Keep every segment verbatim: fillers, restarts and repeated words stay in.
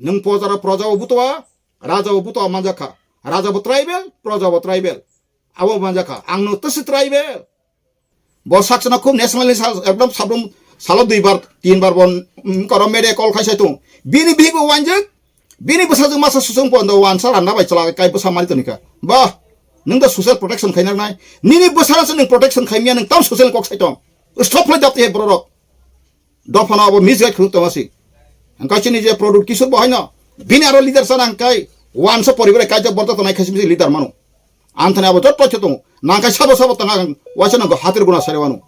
Nwng pojaro proja bo butua, raja bo butua manjakha. Raja bo tribal, proja bo tribal. Abo manjakha. Ang no tasi tribal. Bo saksana khub nationalist ekdom sabrum salo dui bar, tin bar bon, mm, koro media call khai sai tung. Bini bihik bo wanjak, bini bwsajwk masa susung pondo wansa randa bai chwla kai bwsa mani tonika. Bah, nwng da social protection khai nai. Nini bwsara se nwng protection khai miya nwng tam social kok sai tong. Stop khai dap te borok. Dophano abo misguide khwlwk tongma si. Hwnkhe chini je product kisu bo haino. Bini aro leader sana hwnkhe wansa poribar kaijak borok tongnai khe simi leader mano. Anthani abo jotto khe tongo. Nangkhe sabo sabo tanga waisa nangkhe hatir guna sari wano.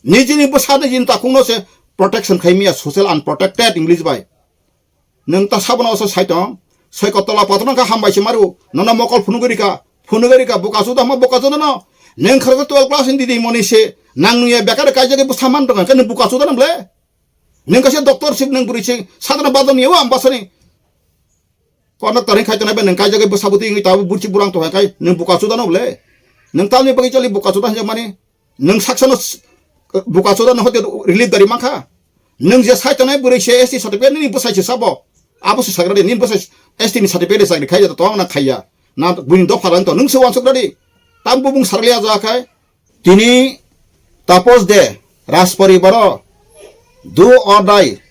Nijini bwsa nijini takhukno se protection khai miya social unprotected English bai. Nwng ta sabono oso sai tong, soi kotola patro nangkha hambai se maru, nono mokol phunugwi rika, phunugwi rika, buka chuda hama buka chuda no. Nwng khara twelve class ni didi moni se, nang nuya bekar kaijagwi bwsa man tong khe nwng buka chuda no ble. Nwng kaisa doctor sib nwng bwrwi se, sadana badon yawa ambasani. Conductor hin khai tonai bai nwng kaijagwi bwsa bwtwi wngwi tabo burchi burang tong khe nwng buka chuda no ble. Nwng tamni bagwi chali buka chuda hinjak mani. Nwng saksano s-, buka chuda no hote relief dari mankha. Nwng je sai tonai bwrwi se S T certificate nini bwsai se sabo. Abo se sagra de nini bwsai S T ni certificate de sagri khaiya to tong na khaiya. Na buini dopha rang to nwng se wansuk dadi. Tam bubung sarliya ja khai. Tini Tapos de Rajpari baro do or die.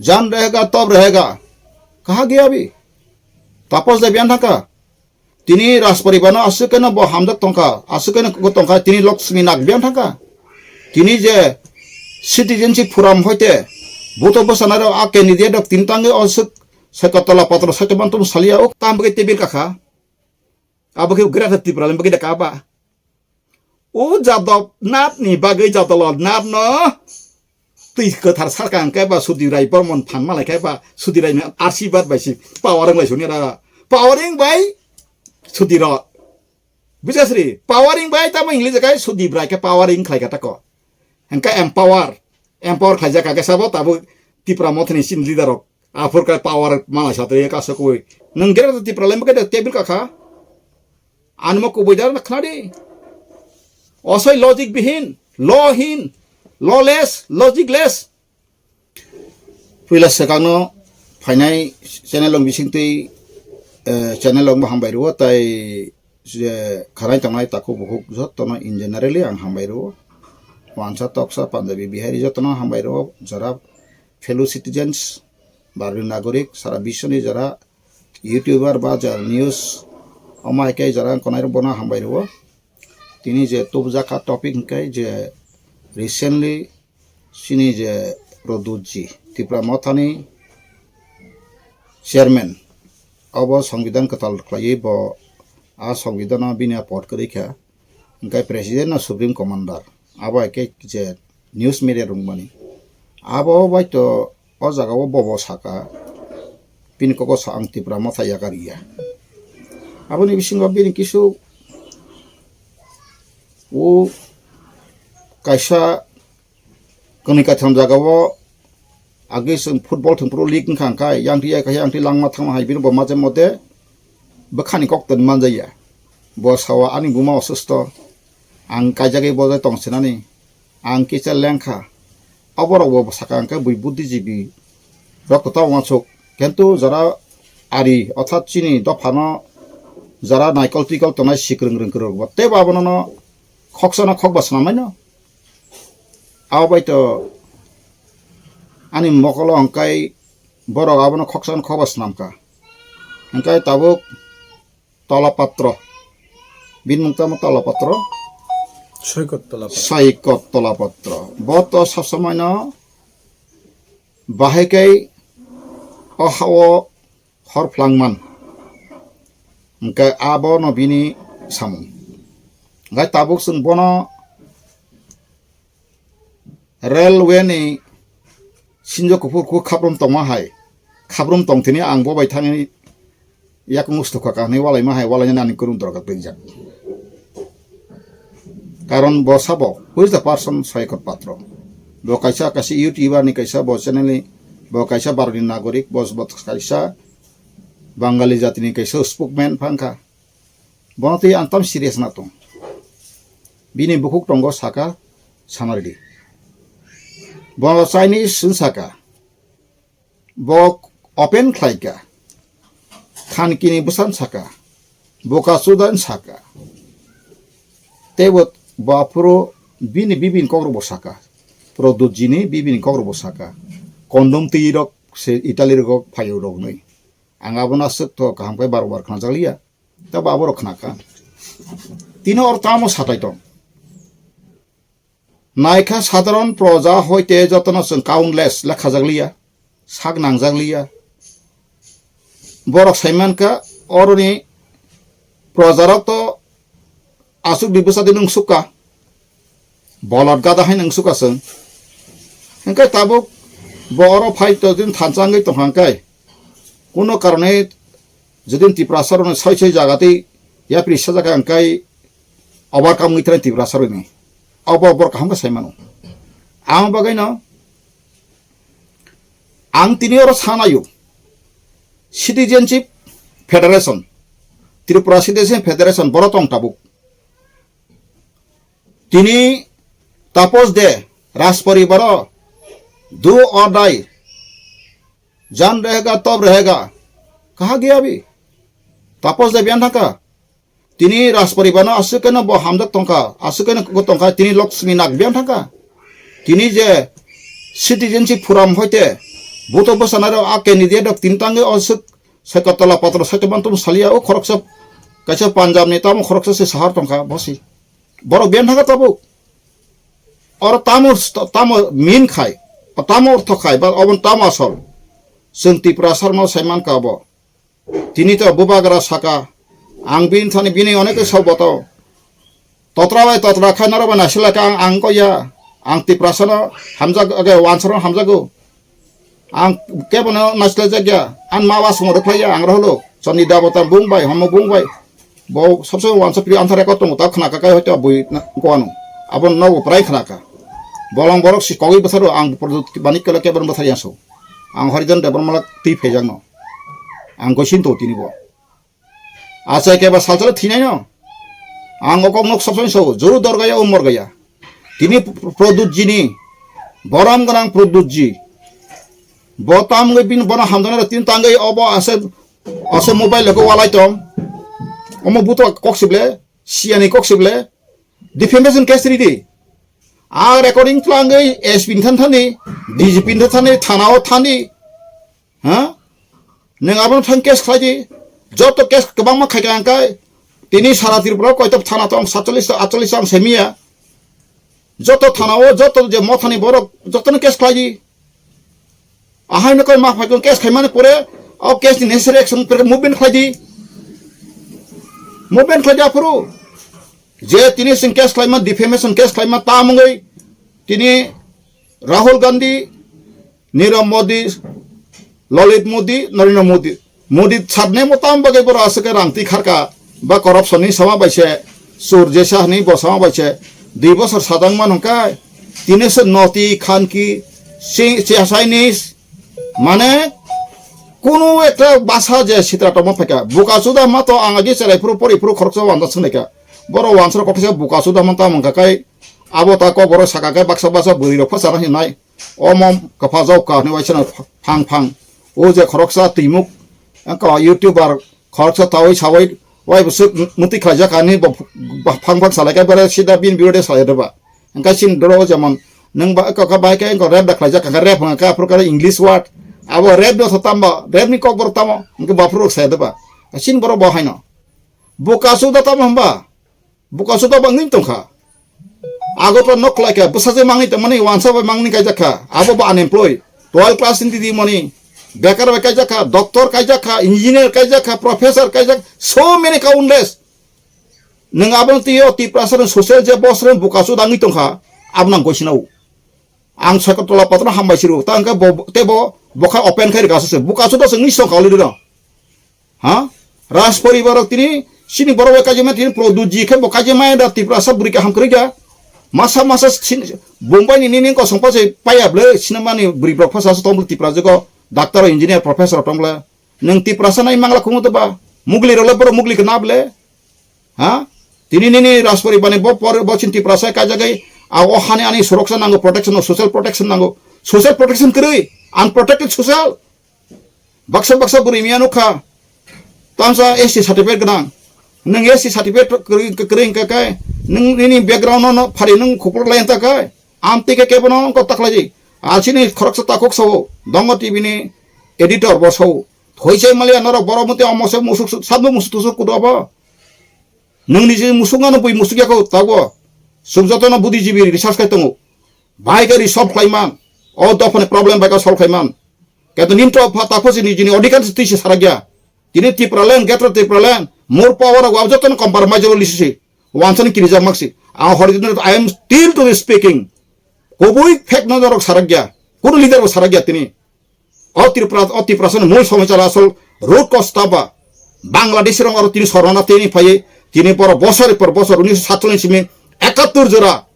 Jan rahega tob rahega. Kaha gaya abhi? Tapos de biyan thangka. Tini Rajpari bano aswk keno bo hamjak tongkha, aswk keno kugo tongkha, tini Lakshmi Nag biyan thangkha. Tini je citizenship forum hoite buto bwsanairok a candidate rok tini tangwi o swk sai kotola patro sai tongmani tong salia o kam bagwi tebil kakha. Abo khe Greater Tipraland bagwi da kaba. O Jadab Nath ni bagwi Jadab Nath no twi kwthar sarka hwnkhe ba Sudhir Rai Bormon phan malai khe ba Sudhir Rai ni ashirbad bai si powering lai suni ra. Powering bai Sudhir ro. Bujasri, powering bai tamo English kai Sudhir Rai khe powering khlai kha tako. Hwnkhe empower, empower khlai jak kha khe sabo tabuk Tipra Motha ni chini leader rok. Aphur khe power malai satri ka sokoi. Nwng Greater Tipraland bagwi da tebil kakha. Anmo kubui dar na khnadi. Osoi logic bihin, law hin, lawless, logicless. Puila swkangno phainai channel rok bisingtwi, eh, channel rok bo hambai rwo, tai je khanai tongnai takhuk bukhuk jotono in generally ang hambai rwo. Wansa toksa Punjabi Bihari jotono hambai rwo, jara fellow citizens, Bharatiya nagorik, sara biswni jara YouTuber ba jara news, omo hai khe jara wngkha nai rok bono hambai rwo. Tini je tubujak kha topic hwnkhe je recently chini je Pradyut ji, Tipra Mothani chairman, obo Songbidan kwtal khlaiwi bo a Songbidan o bini a pod kwrwi kha, hwnkhe president no Supreme Commander, abo hai khe je news media rwngmani. Abo bai to o jaga o bobo saka, bini koko sa ang Tipra Motha yakarya. Aboni bisingo bini kisu o kaisa kwnwi kaitham jaga o agwi chwng football thwngphuru league wngkha hwnkhe yang thwi ya kaisa yang thwi langma thangma hai bini bo maje mode bwkhani kok toni manjaya. Bo sawa ani buma osusto, ang kaijagwi bojai tong sinani, ang kisa lengkha. Oborok bo saka hwnkhe bui buddhijibi rok kwtal uansuk, kintu jara ari orthat chini dophano jara naikol twikol tongnai sikrwng rwngkwrwng bo teibo abono no khoksa no khokba swnamai no. Abo bai to ani mokolo hwnkhe borok abono khoksa no khokba swnamkha. Hwnkhe tabuk Tolapatro. Bini mung tamo Tolapatro? Soikot Tolapatro. Soikot Tolapatro. Bo to sab somoi no bahai kai o ha-, o hor phlangman. Hwnkhe abo no bini samung. Hwnkhe tabuk chwng bono railway ni sinjo kuphur khu khaprum tongma hai, khaprum tong thini ang bo bai thangni yakung ustu kha kahni walai ma hai, walai nani kurung dorkar twijak. Karon bo sabo, who is the person Soikot Patro? Bo kaisa, kaisa YouTuber ni kaisa, bo channel ni, bo kaisa Bharot ni nagorik, bo, bo kaisa Bangali jati ni kaisa spokesman phangkha. Bono twi ang tam serious na tong. Bini bukhuk tongo saka, sanaridi. Bo Chinese sung saka. Bo open khlaika, Khankini bwsan saka, Bukasudan saka, teibo bo aphuru bini bibini kokrokbo saka, Produtjini bibini kokrokbo saka, kondom twi rok se Italy rok phaio rok nwi. Ang abono aswk to kaham khe bar bar khnajakliya, tabo aborok khnakha. Tini oro tamo satai tong? Naikha sadharon proja hoite jotono chwng countless lekhajakliya, sak nangjakliya. Borok saimankha oroni projarok to aswk di bwsa di nungsukha, bolot gada hai nungsukha chwng. Hwnkhe tabuk bo oro phai to din thansa wngwi tongkha hwnkhe, kuno karone jodi Tiprasa rokno soi soi jaga tei yapri sajak ang kai overcome wngwi thai Tiprasa rokni. Obo bor kaham khe sai mano. Ang bagwi no ang tini oro sanayo Citizenship Federation, Tripura Citizenship Federation boro tong tabuk. Tini Tapos de Rajpari boro do or die. Jan rehega, tob rehega. Kaha gaya bhi? Tapos de biyan thangkha. Tini Rajpari bano aswk keno bo hamjak tongkha, aswk keno go tongkha, tini Lakshmi Nag biyan thangkha. Tini je citizenship forum hoite, buto bwsanairok a candidate rok tini tangwi aswk Saikatala patro saite mantum salia o khoroksa kaisa Punjab ni tamo khoroksa se sahar tongkha bosi. Borok biyan thangkha tabuk. Oro tamo, tamo min khai, tamo ortho khai, ba obon tamo asol. Chwng Tiprasa rokno sai mankha abo. Tini to bubagra saka, ang bini thani bini onek sok boto. Totra bai totra khai norok bai naisila kha ang, ang ko ya. Ang Tiprasa no hamjak, age wansaro hamjago. Ang kebono naisla jakya, ang ma wa sungo rwkhlaiya, ang roholo, choni dabota bung bai, homo bung bai. Bo sabse wansa pri anthare ko tongo, ta khna ka kai hoito bui na, ko ano. Abo nogo prai khna ka. Bolong borok si kogwi bwtharo, ang Pradyot Manik Kala kebon bwthar yaso. Ang Harijan Debbarma twi phejak no. Ang gosin to tini bo. Achai keba salsalo thinai no. Ang okok nok sabsani so, joru dorgaya o morgaya. Tini Pr-, Pradyotjini, borom gwnang Pradyotji. Bo tamgwi bini bono hamjaknai rok tini tangwi obo ase, ase mobile ko walai tong. Omo buto kok sible, siyani kok sible. Defamation case ridi. A recording tlangwi S P ni than thani, D G P ni than thani, thana o thani. Ha? Nwng abono thang case khlai di. Joto case kwbangma khai ka hwnkhe tini sara Tripura o koito thana tong, satchallis ta, atchallis ta ang semiya. Joto thana o, joto je mothani borok, jotono case khlai di. Ahai no koi ma phai kong case khai mani pore, o case ni necessary action pore movement khlai di. Movement khlai di aphuru. Je tini sing case khlai ma, defamation case khlai ma, ta mungwi tini Rahul Gandhi, Nirav Modi, Lalit Modi, Narendra Modi. Modi satne mo tam bagwi borok aswk khe rang twi kharka, ba corruption ni sama bai se, sur jesa hwnwi bo sama bai se, dui bosor sadang man hwnkhe, tini se noti khanki, si-, si-, Chinese, mane, kunu ekta basa je sitra tongma phaikha, buka chuda ma to ang agi cherai phuru pori phuru khoroksa wanja swngnaikha, borok wansaro kothisa buka chuda man ta mangkha kai, abo ta kok borok saka kai baksa baksa bwrwi rok phasana hinai. Omo kwpha jok ka hwnwi waisano phang phang. O je khoroksa twimuk, wngkha YouTuber khoroksa tawi sawi wai bwswk mwtwi khlaijak ani bo phang phang salai khe bare sida bini birode salai rwba. Wngkha chini doro jemon nwng ba wngkha kha bai khe wngkha rap da khlaijak kha rap wngkha aphuru khe English word. Abo rap no tamo, rap ni kok borok tamo, wngkha baphuru rok sai rwba. Chini borok bo haino. Bo kasu da tamo hwnba? Buka suda bangni tongkha. Ago to nok khlai kha, bwsajwk mangni tongmani wansa bai mangni kaijak kha. Abo bo unemployed. Twelve class ni didi mani. Bekar bai kaijak kha, doctor kaijak kha, engineer kaijak kha, professor kaijak, so many countless. Nwng abo twi o Tiprasa rok social je boss rok buka suda wngwi tongkha, abo nang goisinao. Ang Sagartala patro hambai siru, ta hwnkhe bo, tei bo, bo kha open khai rwkha se, buka suda se wngwi song kha already no. Ha? Raj poribar rok tini, sini borok bai kaijima tini Pradyotji khe bo kaijima da Tiprasa bwrwi kaham kwrwi kha. Masa masa sin-, Bombay ni nini kosong pa se paya ble, sinamani bwrwi borok phasa se tong ble Tiprasa go, doctor, engineer, professor tong ble. Nwng Tiprasa nai mangla khungo to ba, mugli rok le borok mugli khe na ble. Ha? Tini nini Raj poribar ni bo por, bo chin Tiprasa kaijagwi, a o hani ani suroksa nango, protection, social protection nango. Social protection kwrwi, unprotected social. Baksa baksa bwrwi miya nukha. Tamsa S T certificate gwnang. Nwng S T certificate kwrwi, kwrwi wngkha khe, nwng nini background no, no phari nwng khupur lai wngkha khe, amtwi khe kebono wngkha taklaidi. Asini khoroksa takhuk sao, Dongo T V ni editor bo sao. Hoichai maliya norok borok mutwi omo se musuk suk, sabno musuk tusuk kudo bo. Nwng niji musuk ano bui musuk yako tago. Suk jotono buddhijibi research khai tongo. Bai khe resolve khlai man. O dophani problem bai khe solve khai man. Keto nini to pha tapo si nijini odhikar si twi si sarakya. Tini Tipraland, Greater Tipraland, more power of jotono compromise o lisi si. Wansani kirijak maksi. Ang hori I am still to be speaking. Kubui fact no norok sarakya. Kuno leader bo sarakya tini. O Tripura, o Tiprasani mul somosya asol root cause taba. Bangladeshi rong aro tini sorona tini phai, tini boro bosor por bosor unisho satchollish simi ekattor jora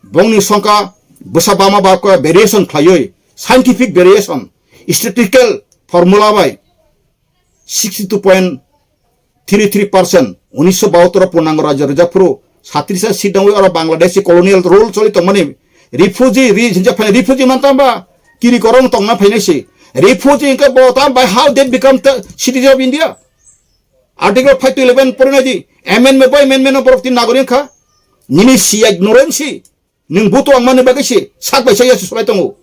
bongni songkha bwsa bama ba ko variation khlaiwi, scientific variation, statistical formula bai sixty two point three three percent, unisho bahattor o Purnango Rajya rwjak phuru, satrisa seat nangwi oro Bangladeshi colonial rule choli tongmani, refugee, re-, hinjak phai refugee man tamba, kiri korong tongna phainai si. Refugee hwnkhe bo tam by how they become the citizen of India? Article five to eleven porinai di, amendment by amendment no borok tin nagorik wngkha. Nini si ignorance si. Nwng buto ang mani bagwi se sak bai sak yasu sulai tongo.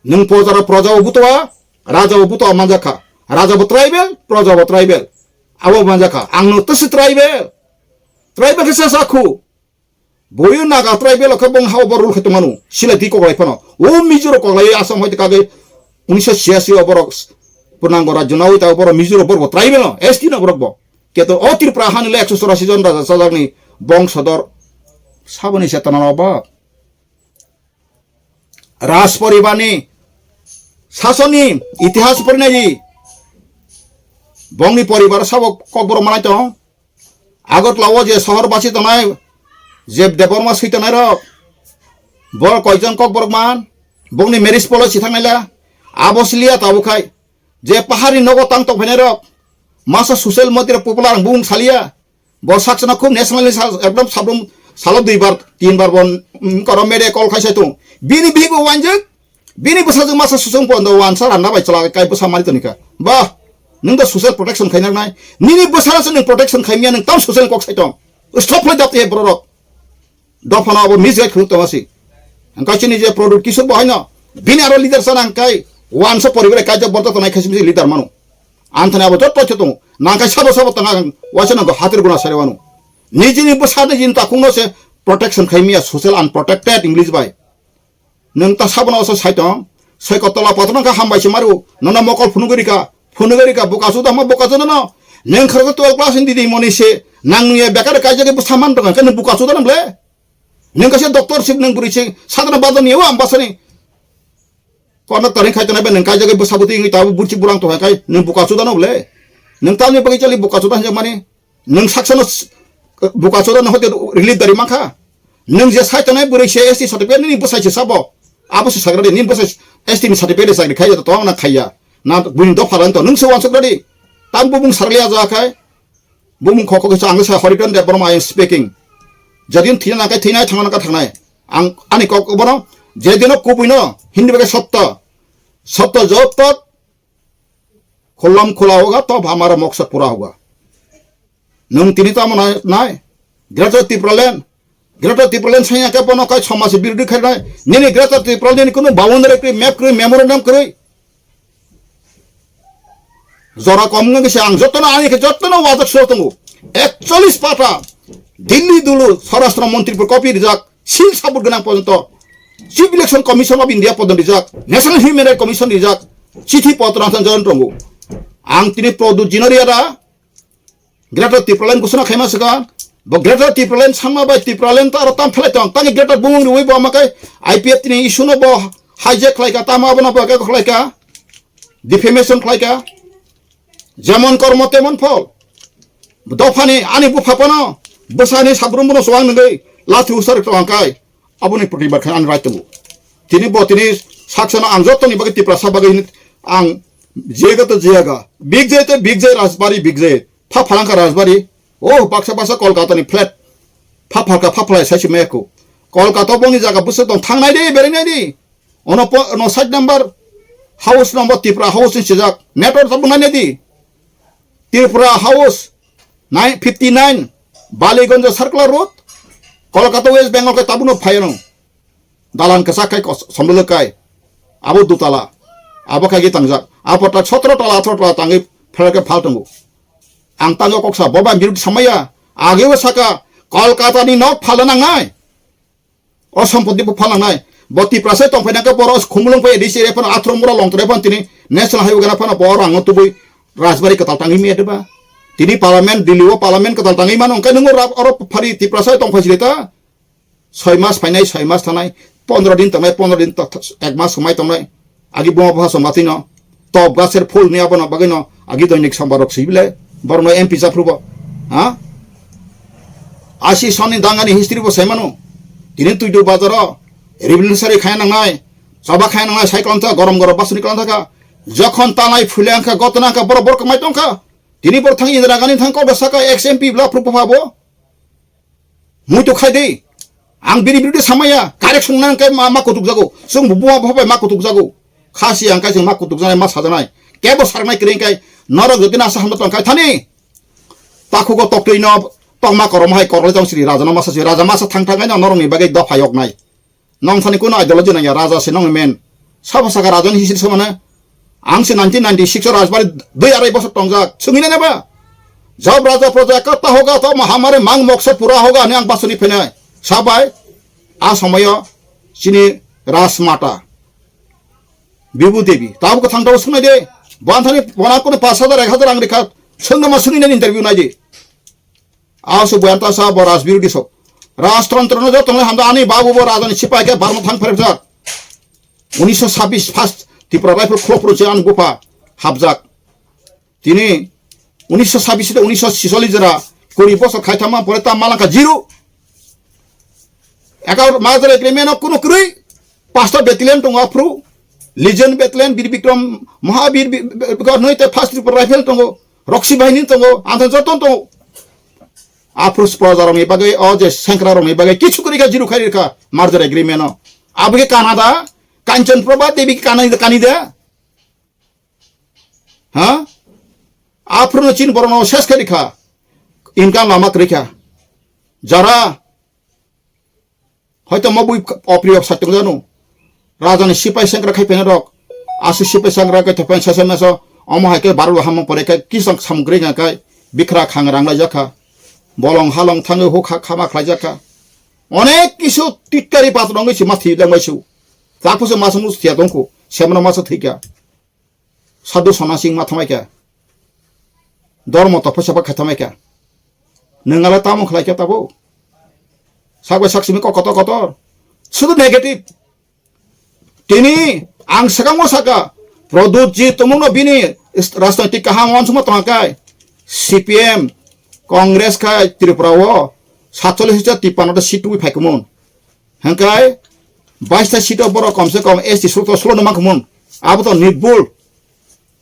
Nwng pojaro proja o buto a, raja o buto a manjakha. Raja bo tribal, proja bo tribal. Abo manjakha. Ang no tasi tribal. Tribal khe sa sakhu. Boyu Naga tribal o khe bong hao bo rule khe tongmanu. Sila di koklai phano. O Mizo rok koklai Assam hoite kagwi unisho chhiyasi o borok Purnango Rajyo nawi ta borok Mizo rok borok bo tribal no. S T no borok bo. Keto o Tripura hani le ekso chorasi jon raja chajakni bongsodor saboni chetana no ba. Raj poribarni sasoni itihas porinai di. Bongni poribar sabo kokborok manai tong. Agartala o je sohor basi tongnai, je Debbarma swi tongnai rok, borok koijon kokborok man, bongni marriage policy thangnai la, abo siliya tabuk khai. Je pahari nogo tang tong phainai rok, masa social media popular ang bung salia. Bo sakchana khub national ni sa-, ekdom sabrum salo dui bar, tin bar bon, mm, koro media call khai sai tung. Bini bihik bo wanjak, bini bwsajwk masa susung pondo wansa randa bai chwla kai bwsa mari toni kha. Bah, nwng da social protection khai nang nai. Nini bwsara se nwng protection khai miya nwng tam social kok sai tong. Stop khai dap te borok. Dophano abo misguide khuluk tongma si. Ang kaisa ni je product kisu bo haino. Bini aro leader sana ang kai. Wansa poribar kaijak borok tongnai khaisi bisi leader mano. Anthani abo jotto khe tongo. Nang kai sabo sabo tanga ang waisa nang hatir guna sare wano. Nijini bwsa nijini takungno se protection khai miya social unprotected English bai. Nwng ta sabono oso sai tong, sai ko tola patro nang kha hambai se maru, nono mokol phunugwi rika, phunugwi rika, buka chuda ma buka chuda no. Nwng kharo twelve class ni didi moni se, nang nuya bekar kai jagwi bwsa man tong kha, nwng buka chuda nang ble. Nwng kaisa doctor sib nwng bwrwi se, sadana badani yawa ambasani. Kono taring khai tonai be nwng kai jagwi bwsa bwtwi wngwi tabo burchi burang tong kha kai, nwng buka chuda no ble. Nwng tamni bagwi chali buka chuda hinjak mani. Nwng saksa no s-, buka choda no hote relief dari mankha. Nwng je sai tonai bwrwi se S T certificate nini bwsai se sabo. Abo se sagra de nini bwsai S T ni certificate de sagri khaiya to tong na khaiya. Na buni dopha ran to nwng se wansuk radi. Tam bubung sarliya ja khai. Bumung khoko kisa ang sa Horiton Debbarma I am speaking. Jadin thina na kai thina thangna ka thangnai. Ang ani kok bono je dino kubui no hindi bagai sotto. Sotto jotto Khulam khula hoga, tab hamara maksad pura hoga. Nwng tini tamo nai, nai. Greater Tipraland. Greater Tipraland sanya khe bono kai somaj birodhi khainai. Nini Greater Tipraland ni kunu boundary kwrwi, map kwrwi, memorandum kwrwi. Jora kom wngkha khe ang jotono ani khe jotono wajak suro tongo. Ekchollish pata Delhi dulu Swarashtra Mantri por copy rijak, seal sabut gwnang porjonto Chief Election Commission of India podon rijak, National Human Rights Commission rijak, chithi potro ang jon tongo. Ang tini Pradyut Jinoriya da Greater Tipraland kusuna khaima saka, bo Greater Tipraland sangma bai Tipraland ta aro tam phelai tong, tani Greater bumung riwi bo amakai I P F T ni issue no bo hijack khlai ka, tamo abono bo khlai ka, defamation khlai ka. Jemon kormo temon phol. Dophani ani bupha phano bwsani sabrum bono chuwang nungwi lathi usar tongkha kai. Aboni protibar khe ani right tongo. Tini bo tini saksano ang jotoni bagwi Tiprasa bagwi hini ang jega to jeyaga. Big jay to big jay Rajbari big jay. Pha phalangkha Rajbari. Oh, baksa baksa Kolkata ni flat. Pha phalka pha phalai saisi meko. Kolkata boni jaga bwswk tong thangnai di, berinai di. Ono po-, ono side number House no bo Tripura House ni sijak. Network tabuk nai di. Tripura House nine fifty nine, Baliganj Circular Road, Kolkata, West Bengal khe tabuk no phai ano. Dalan kwchak khai kos-, somlolo kai. Abo dutala. Abo khai tangjak. Abo tak sotro tala, atro tala tangwi pherke phal tongo. Ang tangwi kok sa, boba birud samaya. Ageo saka, Kolkata ni nok phala nangnai. O sompoti bo phalangnai. Bo Tiprasa tongphai nangkhe boro khumulung phai D C area phano athro mura long tore phano tini national highway gana phano bo rang tubui Rajbari kwtal tangwi miya deba. Tini parliament, Delhi o parliament kwtal tangwi mano, hwnkhe nungo rab-, oro phari Tiprasa tongphai sile ta. Soi mas phainai, soi mas thanai, pondro din tongnai, pondro din to-, ek mas swmai tongnai. Agi buma bupha song batwi no top gaser phul ni abono bagwi no agi doinik sombar rok sibile borno M P japhru bo. Ha? Asi sonni dangani history bo saimano. Tini tuidu bazaro revolutionary khaya nangnai, choba khaya nangnai, sai klamsa gorom gorom basuni klamsa kha. Jokhon tanai phule angkha, gotna angkha, borok borok kwmai tongkha. Tini borok thang Indira Gandhi thang kok saka ex M P bla phru bupha bo. Muitu khai di. Ang bini bini samaya. Correction nang kai ma, ma kutuk jago. Sung bubu ma bhabai ma kutuk jago. Khasi ang kai sung ma kutuk janai ma sajanai. Kebo sarnai kring kai. Norok jodi na sa hamda tong kai thani. Takhugo toktwi no tongma korom hai korle tong sri raja no masa si raja masa thang thang kai no norok ni bagwi dopha yok nai. Nong thani kuno ideology nangya, raja se nong men. Sabo saka raja ni history se mane. Ang se nineteen ninety-six o Rajbari dui arai bosor tongjak. Sungina neba? Jab raja proja katta hoga to mahamari mang moksa pura hoga ani ang basuni phenai. Sabai. A somoyo chini Rajmata. Bibu Devi. Tabu ka thang tabu sunai de. Ban thani bona kono pash hajar, ek hajar ang rikha. Sungna ma sungina interview nai de. Aso boyan ta sa bo raj birodi sok. Rajtantro no joto nai hamda ani babu bo raja ni sipai khe barma thang pherjak. Unisho sabis first Tripura Rifle khulok phuru se ani bupha hapjak. Tini unisho sabis de unisho sisollis jora kuri bosor khai thama pore ta malangka zero. Eka major agreement o kunu krui. Pasta battalion tongo aphru. Legion battalion, Bir Bikram, Mahabir, Bi-, Bi-, Bi-, noi te first Tripura Rifle tongo. Roksi Bahini tongo. Anthan joton tongo. Aphru proja rokni bagwi, o je sengkra rokni bagwi kichu kwrwi kha, jiru khai rikha merger agreement o. Abo khe Canada, Kanchan Prabha Devi khe Canada, Canada. Ha? Aphru no chin borok no ses khai rikha. Income lama kwrwi kha. Jara Hoito mo bui opriyo sak tong janu. Raja ni sipai sengkra khai phaina rok. Asu sipai sengkra khai thepeng sese meso. Omo hai khe baru hamo pore khe kisang samung kwrwi kha khai. Bikra khang rang lai jakha. Bolong halong thangwi huk ha khama khlai jakha. Onek kisu titkari patro ngwi si ma thwi lang maisu. Tapo se masa mus thia tongkhu. Semra masa thwikha. Sadhu Sona Singh ma thamai kha. Dormo to phaisa ba kha thamai kha. Nwng ale tamo khlai kha tabo. Sak bai sak simi kok kotor kotor. Sudu negative. Tini ang swkangmo saka. Pradyut ji tumungno bini rajnaitik kaham wansukma tongkha kai. C P M, Congress khai Tripura o satchollis hajar tippanno ta seat tubui phai kumun. Hingkai baista seat o borok komse kom S T sulo, sulo no mankhumun. Abo to nirbul.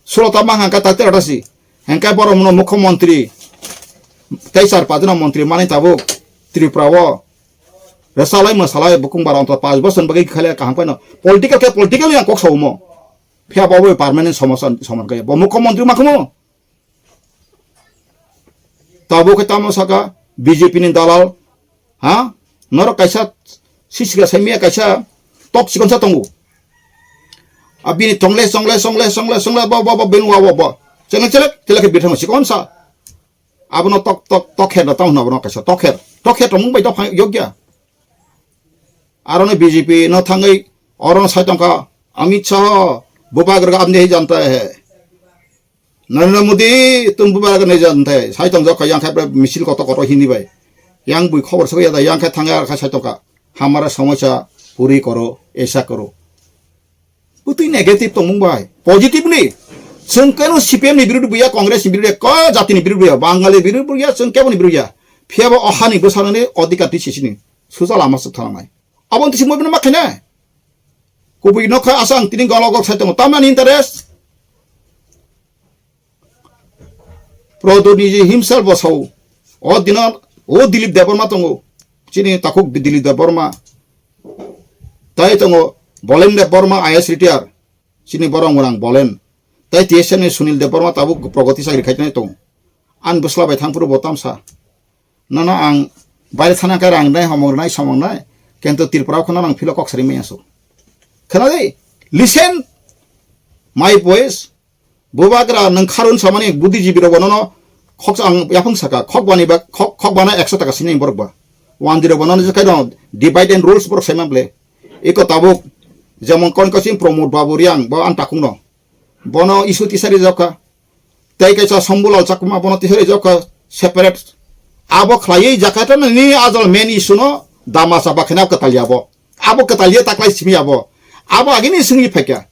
Sulo ta mang hangka ta tera ta si. Hingkai borok no mukhyamantri tei char pajna mantri mani tabuk Tripura o. Resalai masalai bukung bara onto panch bosor bagwi khale kaham kaino. Political khe political yang kok saumo. Phiya bo bo permanent somosa soman kaya. Bo mukhyamantri mankhumo. Tabuk khe tamo saka B J P ni dalal, ha? Norok kaisa sisiga saimia kaisa tok chikonsa tongo. Abini tongle, songle, songle, songle, songle, bo, bo, bo, benu, bo, bo. Chelek, chelek, chelek khe bithang chikonsa. Abono tok, tok, tok kher da tamo abono kaisa tok kher. Tok kher tongmung bai tok phang yokya. Aroni B J P no thangwi orono sai tongkha Amit Shah, bubagra apni hi janta hai. Narendra Modi, tum bubagra nahi janta hai. Sai tongjakha yang khai misil koto koto hindi bai. Yang bui khobor sokya da yang khai thangya kha sai tongkha. Hamara samosya puri koro, aisa koro. Butui negative tongmung bai. Positive ni. Chwng keno C P M ni birud buya, Congress ni birud ya, ko jati ni birud buya, Bangali birud buya, chwng kebo ni birud ya. Phiya bo o hani bwsarani odhikar twi sisini. Suja lama swk thangnai. Abo twi simo bini ma khainai. Kubui nokha asang tini golok gok sai tongo. Tamani interest. Prodoniji himself bo sao. O dino, o Dilip Debbarma tongo. Chini takhuk Dilip Debbarma. Tai tongo Bolen Debbarma I A S retire. Chini borok mwnang Bolen. Tai T S F ni Sunil Debbarma tabuk progoti chakri khai tongo. Ani bwsla bai thang phuru bo tamsa. Nono ang baire thana khe rang nai, homong nai, somong nai. Kento Tripura kheno nang philo kok sari maya so. Khana dei, listen my voice. Bubagra nang kharun samani buddhijibi rok bonono khok ang yaphang saka, khok bani ba, khok, khok bana ekso taka sini borok ba. One zero bonono je kaino divide and rules borok saima ble. Iko tabuk, jemon kon kosing Pramod Babu Riang, bo an takung no. Bono issue tisari jokha. Tei kaisa Sambulal Chakma bono tisari jokha separate. Abo khlaiwi Jakarta no nini ajal main issue no dama chapa khena kwtal ya bo. Abo kwtal ya taklai simi abo. Abo agini singni phaikya.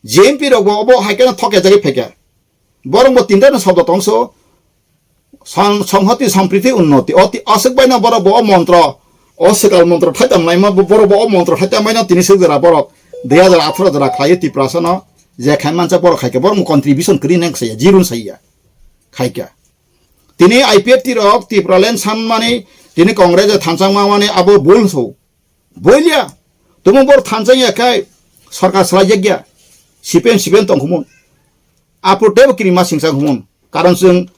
J M P rok bo obo hai kheno thokya jagwi phaikya. Borok bo tinta no sobdo tongso. Sang-, songhoti sampriti unnoti. O ti-, aswk baino borok bo o montro, o swkal montro thaitam naima bo-, borok bo o montro thaitam baino tini swk jora borok dui hajar atharo jora khlaiwi Tiprasa no je khai mancha borok khaikha, borok contribution kwrwi nang saya, jirun saya khaikha. Tini I P F T rok Tipraland sanmani, tini Congress e thansa mani abo bul so. Boilia, tumung bor thansa ya khai sarkar salai ya, C P M, C P M tong khumun. Apo tebo kini ma singsa khumun. Karon chwng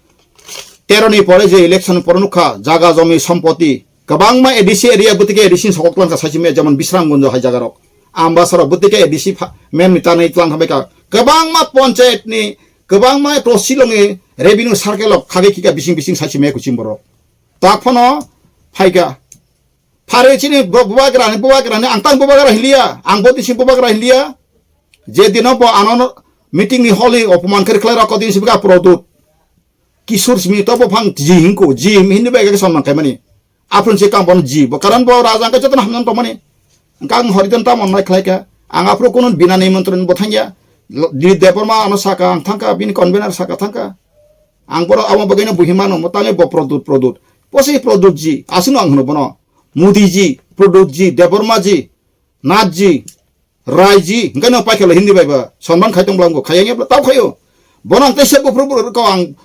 tero ni pore je election pore nukha, jaga jomi sompoti. Kwbangma A D C area bwtike A D C sokok tlangkha saisi me, jemon Bisramganj hai jaga rok. Ambasara bwtike A D C pha-, mem ni tanai tlangkha baikha. Kwbangma panchayat ni, kwbangma tosilong ni revenue circle rok khagwi khika bising bising saisi me kuchim borok. Tak phano phaikha. Phare chini bo-, bubagra ni, bubagra ni, ang tang bubagra hinliya, ang bo tisi bubagra hinliya. Je dino bo ano meeting ni holi opoman khe khlai rok, din sibika Produt. Kisur simi to bo phang ji hingko, ji hindi bai ga sonman kaimani. Aphun se kam bon ji, bo karan bo raja ang jotono hamnan tomani. Ang hori don tamon nai khlai ka. Ang aphru kunun bina nimantron bo thangya. Lo-, Dilip Debbarma ano saka ang thangka, bini convener saka thangka. Ang boro amo bagwi no buhi mano, mo tangi bo Produt, Produt. Posi Produt ji, asino ang hino bono. Modi ji, Produt ji, Debbarma ji, Nath ji, Rai ji, hingke no paikha lo Hindi bai ba, sonman khai tong bwla wngkha, khayang ya bwla tau khayo. Bono ang teisa buphuru buphuru ko ang,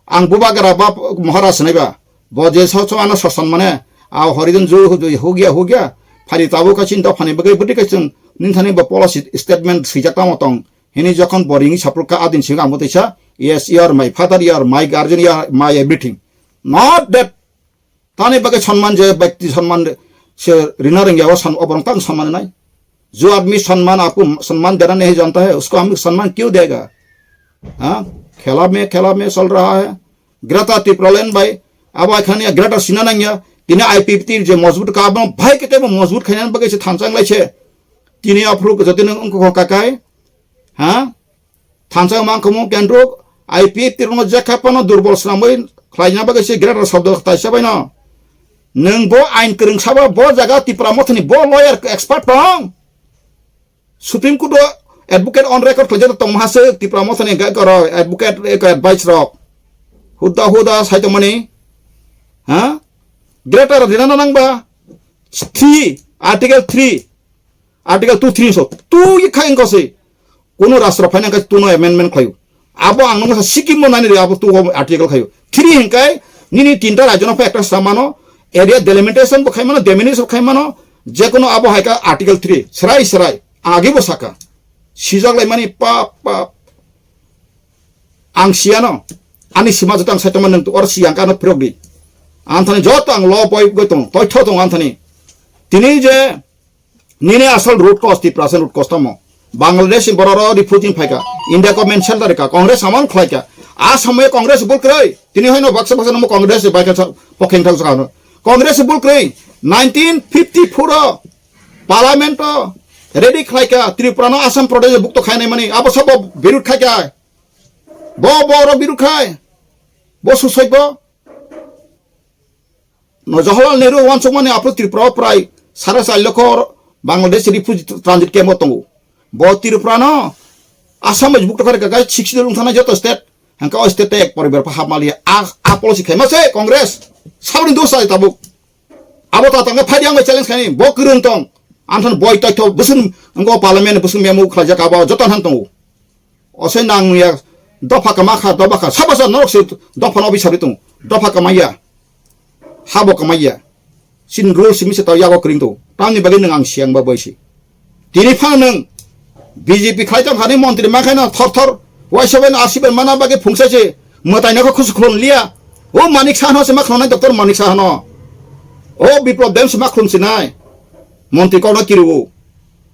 ang bubagra ba Maharaj nai ba. Bo je so so ano soson mane, a horijon ju hu-, ju hugya hugya, phari tabuk ka chinta phani bagwi bwtwi ka chwng nini thani bo policy statement swijak tamo tong. Hini jokhon bo ringwi sapruk ka adin sing ang bo teisa, "Yes, you are my father, you are my guardian, you are my everything." Not that Tani bagwi sonman je, byakti sonman se rina rengya o san-, oborong tang sonman nai. जो आदमी सम्मान आपको सम्मान देना नहीं जानता है, उसको हम सम्मान क्यों देगा? हाँ? खेला में, खेला में चल रहा है। Greater Tipraland bai, abo akhani Greater Sinanangya, tini I P F T je मजबूत ka abo bhai kete bo मजबूत khainan bagwi se thansa wnglaise. Tini aphuru jotino wngkha kakai, Ha? Thansa mangkhamu kendruk, I P F T rokno jekha phano durbol swnamwi khlaina bagwi se greater sabdo taisa baino. Nwng bo ain kwrwng sabo bo jaga Tipra Mothani bo lawyer expert tong. Supreme Court o advocate on record khlaijak tong maha se Tipra Mothani ga goro advocate eko advice rok. Huda huda sai tongmani. Ha? Greater rina nangba. Three, Article three. Article two three so. Tu ye khai ko se. Kono rashtra phaina khai tuno amendment khlaio. Abo ang nang sa sikim mo nani re abo tu article khlaio. Three hinkai nini tinta rajyo no ekta samano area delimitation bo khaimano, demini so khaimano, je kono abo haika article three. Serai serai. Agi bo saka. Sijak lai mani pa, pa. Ang siano. Ani sima jotang saitama nang tu or siyang kano phirok di. Anthani joto ang lo poi goi tong. Toi tho tong anthani. Tini je Nini asol root cause, Tiprasa root cause tamo. Bangladesh ni borok rok refugee phaika. India government shelter ka. Congress amon khlaika. A samoy Congress bul kwrwi. Tini hoino baksa baksa namo Congress bai ka pokheng thang sakano. Congress bul kwrwi. Nineteen fifty-four o Parliament o ready khlaika. Tripura no Assam Pradesh bukto khainai mani. Abo sabo birut khaika. Bo borok birut khai. Bo susoi bo. No Jawaharlal Nehru wansukmani aphuru Tripura o prai sare char lokho Bangladesh refugee transit camp o tongo. Bo Tripura no Assam bai bukto kare kakai sixty wngthana joto state hangka o state ek poribar pa hapmaliya a, a policy khaima se Congress sabni dos sai tabuk. Abo ta tangka phadi ang bai challenge khaini bo kwrwng tong. Anthan boi toitho bwswng ngo parliament bwswng memu khlaijak abo joto han tongo. Osai nang ya dopha kama kha, dopha kha. Sabo sa norok se dopha no bisari tong. Dopha kama ya. Habo kama ya. Sin rule simi se tau yago kring to. Tamni bagwi nang ang siang ba boisi. Tini phang nang B J P khlai tong thani montri ma khaino thor thor waisa bai no R C bai mana bagwi phungsa se mwtai no khusu khulon liya. O Manik Saha no se ma khulon nai doctor Manik Saha no. O Biplop Deb se ma khulon sinai. Montri kok no kiriwo.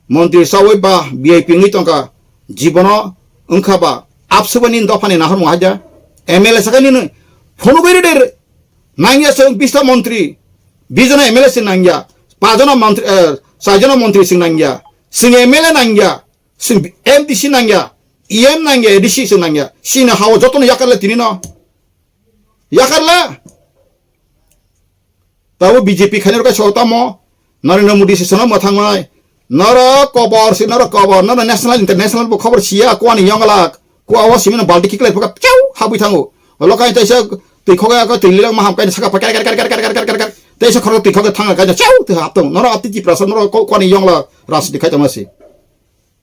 Montri sawi ba V I P wngwi tongkha. Jibono wngkha ba absubani dophani nahar mo haja. M L A sakani no. Phone gwi reder. Nangya se bista montri. Bijona M L A se nangya. Pajona montri, eh, sajona montri sing nangya. Sing M L A nangya. Sing M D C nangya, E M nangya, A D C se nangya. Sini hawa jotono yakarle tini no. Yakarla. Tabo B J P khainai rok kaisa tamo. Narendra Modi se sono mwthangmai. Noro kobor se noro kobor. Noro national international bo khobor siya kwani yonglak. Kwa o simino balti kiklai phuka piu habwi thango. Olo kaisa twi khoga ko twi lilak maham kaisa saka pakar kar kar kar kar kar kar kar. Teisa khoro twi khoga thanga kaisa chau twi haptong. Noro ati Tiprasa noro kwani yonglak rajniti khai tongmasi.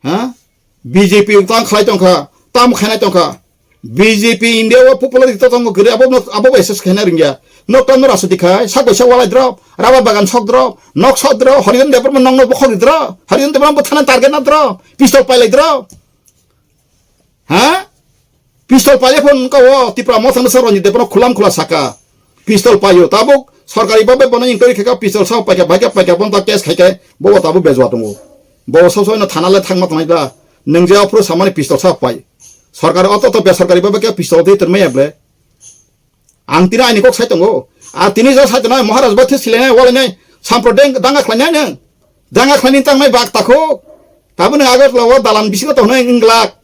Ha? B J P tang khlai tongkha, tam khainai tongkha. B J P India o popularity to tongo kwrwi, abo no, abo bai S S khaina ringya. No tamo rajniti khai, sak bai sak walai drop, rubber bagan sok drop, nok sok drop, Harijan Debbarma nokno bokhok drop, Harijan Debbarma bwthana target na drop, pistol pailai drop. Ha? Pistol paile phone ka o Tipra Motha no sa Ranjit Debbarma khulam khula saka. Pistol paio tabuk sorkari babe bono inquiry khaika pistol sa paika baika paika bon ta case khaika bo tabuk bejwa tongo. Bo so so no thana le thangma tongnai da. Nung je aphuru samani pistol sa pai. Sorkari oto to be sorkari babe ke pistol de terme able. Ang tini aini kok sai tongo. A tini jo sai tongo Maharaj Bathu silene wale ne sampro deng danga khlai ne. Danga khlai ni tang nai bak takho. Tabuk nung agar lo dalan bisingo tongnai inglak.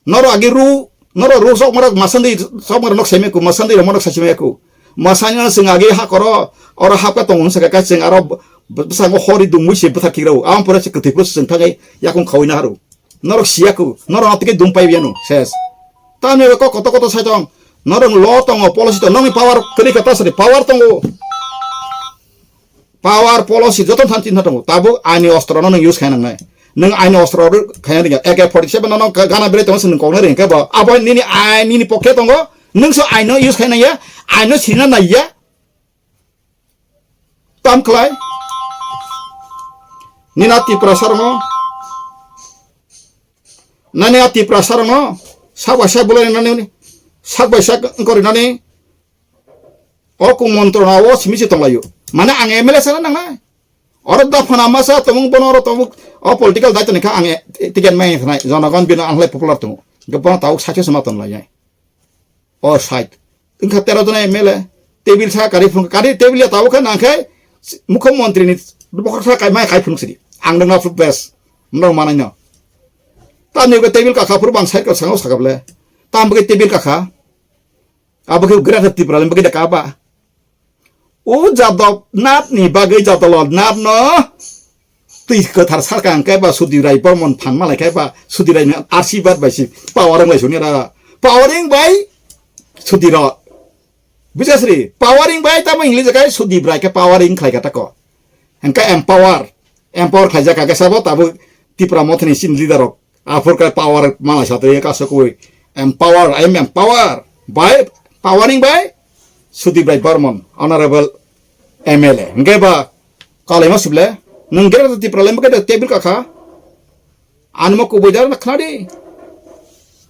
Noro agi ru, noro ru sok marok masandi sok marok nok seme ku, masandi ro marok sasime ku. Masani no sing agi ha koro, oro hapka tongo saka ka sing aro b-, b-, bwskango hori dungwi se bwthar kikrao. Am pore se kwtwi pore se sing thangai yakung khawi na haru. Norok siya ku, norok atike dum pai bianu, ses. Tamni ko koto koto sai tong, norok lo tongo, policy to, nongni power kwrwi kata sari, power tongo. Power policy joto than chinta tongo. Tabuk aini ostro no nung use khaina nangnai. Nung aini ostro ro khaina ringya. A K forty seven no nung gana bere tongo se nung kokna ringya khe bo. Abo nini ai nini pocket tongo. Nung so aino use khaina ya. Aino sina nai ya. Tam khlai. Nina Tiprasa rongo. Nani a Tiprasa rongo. Sak bai sak bulai nani. Sak bai sak kori nani. O kumontro na o simi se tonglaio. Mane ang M L A sana nangnai. Oro da phana masa tomung bono oro tomung o political daito ni kha ang e-, ticket mai khnai. Jonogon bino ang lai popular tongo. Ge bono tawuk sakhe suma tonlai. O side. Wngkha tero jona M L A. Table sa kari phung kari table ya tawuk kha nangkhe mukho montri ni bokhok sa kai mai kai phung sidi. Ang dong na food best. Mrok manai no. Tamni ke table kakha phuru bang side ko sango sakable. Tam ke table kakha. Abo khe Greater Tipraland bagwi da kaba. O Jadab Nath ni bagwi Jadab Nath no twi kwthar sakha hwnkhe ba Sudhir Rai Bormon phan malai khe ba Sudhir Rai ni ashirbad bai si powering bai suni ra. Powering bai Sudhir Rai. Bujas ri, powering bai tamo English kai Sudhir Rai khe powering khlai kha tako. Hwnkhe empower. Empower khlai jaka khe sabo tabuk Tipra Motha ni sin leader rok. Aphur khe power malai satwi kasukwi empower, I am empower by powering by Sudip Rai Barman, Honorable M L A. Hwnkhe ba kalaima sible, nwng Greater Tipraland khe table kakha, anmo kubui dar na khnadi.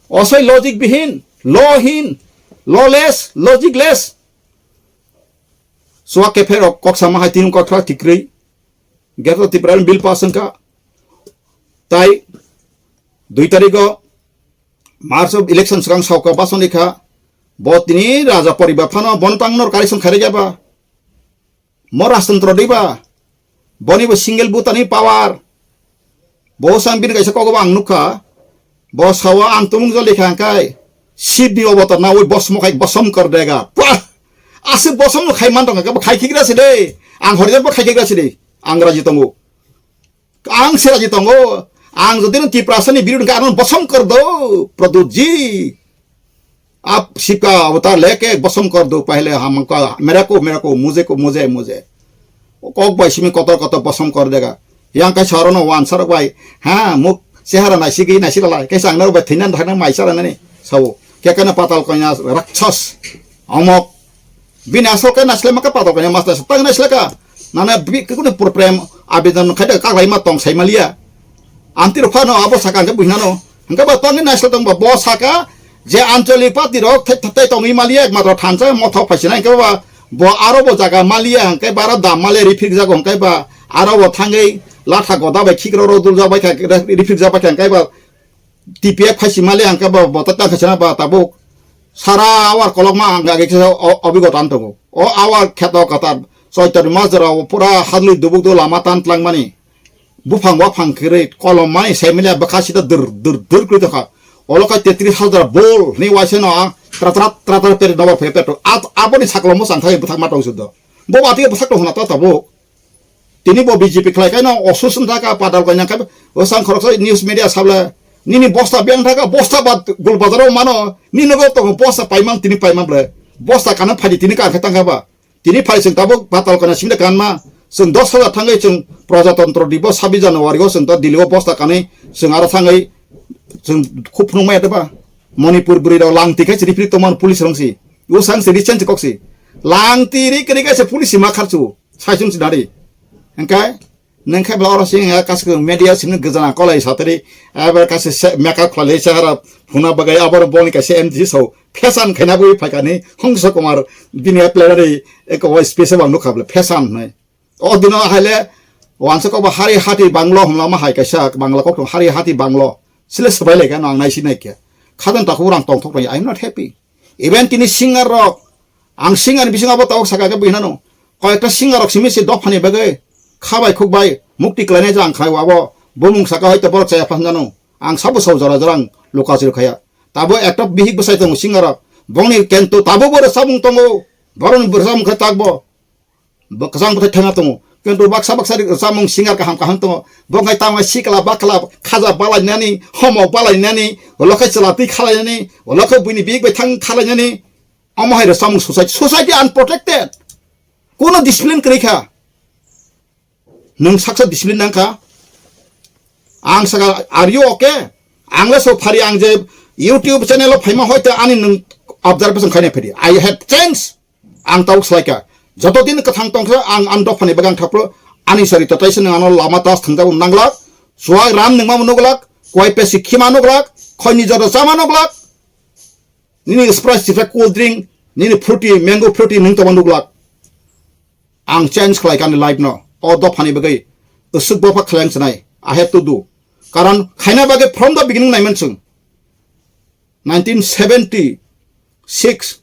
Osai logic bihin, law hin, lawless, logicless. Suak kephe rok kok sama hai tin kok thra tikrwi. Greater Tipraland bill pass wngkha. Tai dui tarikh o March o election swkang sauka basoni kha. Bo tini raja poribar phano bono tang nor correction khairya ba. Mo rajtantro diba. Boni bo single vote ani power. Bo sang bini kaisa kogobo ang nukha. Bo sawa ang tumung jol dekha angkai. Sib ni obotar na oi bosmo khai bosom kor dega. Pah! Aswk bosom no khai man tong kha, khai khigra se de. Ang horijan bo khai khigra se de. Ang raji tongo. Ang se raji tongo. Ang jodi no Tiprasa ni biru ka ang bosom kor do. Pradut ji. Ap sika avatar leke bosom kor do. Pahle hum ka mere ko, mere ko, mujhe ko, mujhe, mujhe. Kok bai simi kotor kotor bosom kor dega. Yang kai saro no wan saro bai. Ha, muk sehara nai sigi nai sira lai. Kai sang no bai thinan thang mai sara nani. Sao. Kekana patal koina rakshas. Omok. Bini asal kai naisle maka patal koina mas naisle tang naisle ka. Nana bi kunu problem abedan khai da kaklai ma tong sai malia. Amtwi rok phano abo saka hwnkhe buinano. Hwnkhe ba tongwi naisal tongba bo saka je ancholi party rok thai thai tongwi maliya, ekmatro thansa mothok phaisina hwnkhe ba bo aro bo jaga maliya hwnkhe ba aro dam maliya rifrik jago hwnkhe ba aro bo thangwi latha goda bai khikrok rok duljak bai kha rifrik jak bai kha hwnkhe ba T P F phaisi maliya hwnkhe ba bo ta tang khaisina ba tabuk sara awar kolokma ang age kisa obigota ang tongo. O awar kheto katar soitor majra pura hadlwi dubuk do lama tan tlangmani. Buphang waphang kwrwi kolom mani sai manya bwkha sida dur dur dur kwrwi tongkha. Olo kha tetris hajar bol hwnwi waisa no a tra tra tra tra peri nobar phai petro. At aboni saklo mo chang thai bwthak ma tong sudo. Bo bati bwthak tong hona ta tabuk. Tini bo B J P khlai kaino osus wng thaka padal kanya kha. O sang khoroksa news media sabla nini bosta beng thaka bosta ba gul bazaro mano nini go tong bosta paimang tini paimang ble. Bosta kana phadi tini ka kha tang kha ba. Tini phai chwng tabuk batal kana singda kanma. Chwng dos hajar thangwi chwng Prajatantro Dibo sabis January o chwng ta Delhi o bosta kanwi chwng aro thangwi chwng khub phunukmaya deba. Manipur bwrwi rok langti khai chiri phiri tongman police rong si. Usang si richan si kok si. Langti ri kri kaisa police si ma kharchu. Sai chwng si nari. Engkai Nang khe bla oro sing ya kas media sing gajana kolai satri. Abar kas se meka khlai se hara phuna bagai abar boni kaisa M D so. Fashion khaina bui phaikani Hongsa Kumar bini plenary eko wai space bang nukha bla fashion hnai. O dino haile wansa ko ba hari hati banglo humla ma hai kaisa bangla kok hari hati banglo. Sile sabai lai kano ang nai si nai kya. Khadan takhuk rang tong thok nai. I'm not happy. Even tini singer rok, ang singer ni bisingo abo tabuk saka khe buinano. Koyekta singer rok simi se dophani bagwi khabai khukbai mukti klainai jang khai abo bumung saka hoito borok chaya phan jano. Ang sabo sau jora jora ang luka chil khaya. Tabo ekta bihik bwsai tongo singer rok. Bongni kento tabo bo rwchapmung tongo. Boroni rwchapmung khe takbo. Bo kwchang bwthai thangna tongo. Kintu baksa baksa ri samung singer kaham kaham tongo. Bo khai tamo sikla bakla khaja balainani, homo balainani, ulo khai chwla twi khalainani, ulo khai buini bihik bai thang khalainani. Omo hai rw samung society, society unprotected. Kuno discipline kwrwi kha. Nwng saksa discipline nang kha. Ang saka, "Are you okay?" Ang le so phari ang je YouTube channel o phaima hoite ani nwng observation khaina phedi. I have changed. Ang tabuk salaikha. Joto din kwthang tongkha ang ani dophani bagang thapro ani sari totai se nang ano lama tas thangjago nanglak. Suwak ram nangma nuglak. Koi pesi khima nuglak. Khoi ni joto chama nuglak. Nini Sprite sifra cool drink. Nini fruity mango fruity nung toma nuglak. Ang change khlai kani life no. O dophani bagwi. Usuk bopha khlaiyang sanai. I have to do. Karon khaina bagwi from the beginning naiman chwng. Nineteen seventy six.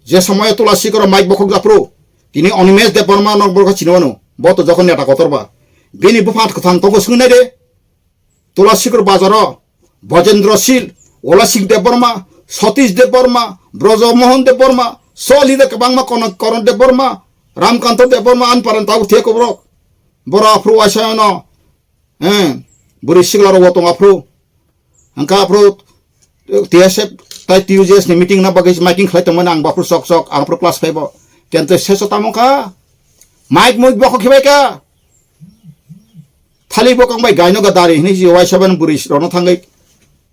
Je somoyo Tulasi koro Mike bokhok japro. Tini Animesh Debbarma nok borok chino ano. Bo to jokhon neta kotor ba. Bini bupha kwthang tongko swngwi nai de. Tulasi koro bazaro. Bojendra Sil, Ola Singh Debbarma, Satish Debbarma, Brojo Mohan Debbarma, so leader kwbangma Kono-, Koron Debbarma, Ramkanto Debbarma, an paran tau theko borok. Boro aphru waisa no. Eh, buri sigla ro tong aphru. Angka aphru T S F tai T U J S ni meeting na bagwi miking khlai tongmani ang baphru sok sok, ang aphru class five o. Kente seso tamo kha. Mike mui bokho khibai kha. Thali bo kang bai gaino ga dari hini si wai saban buri rono thangai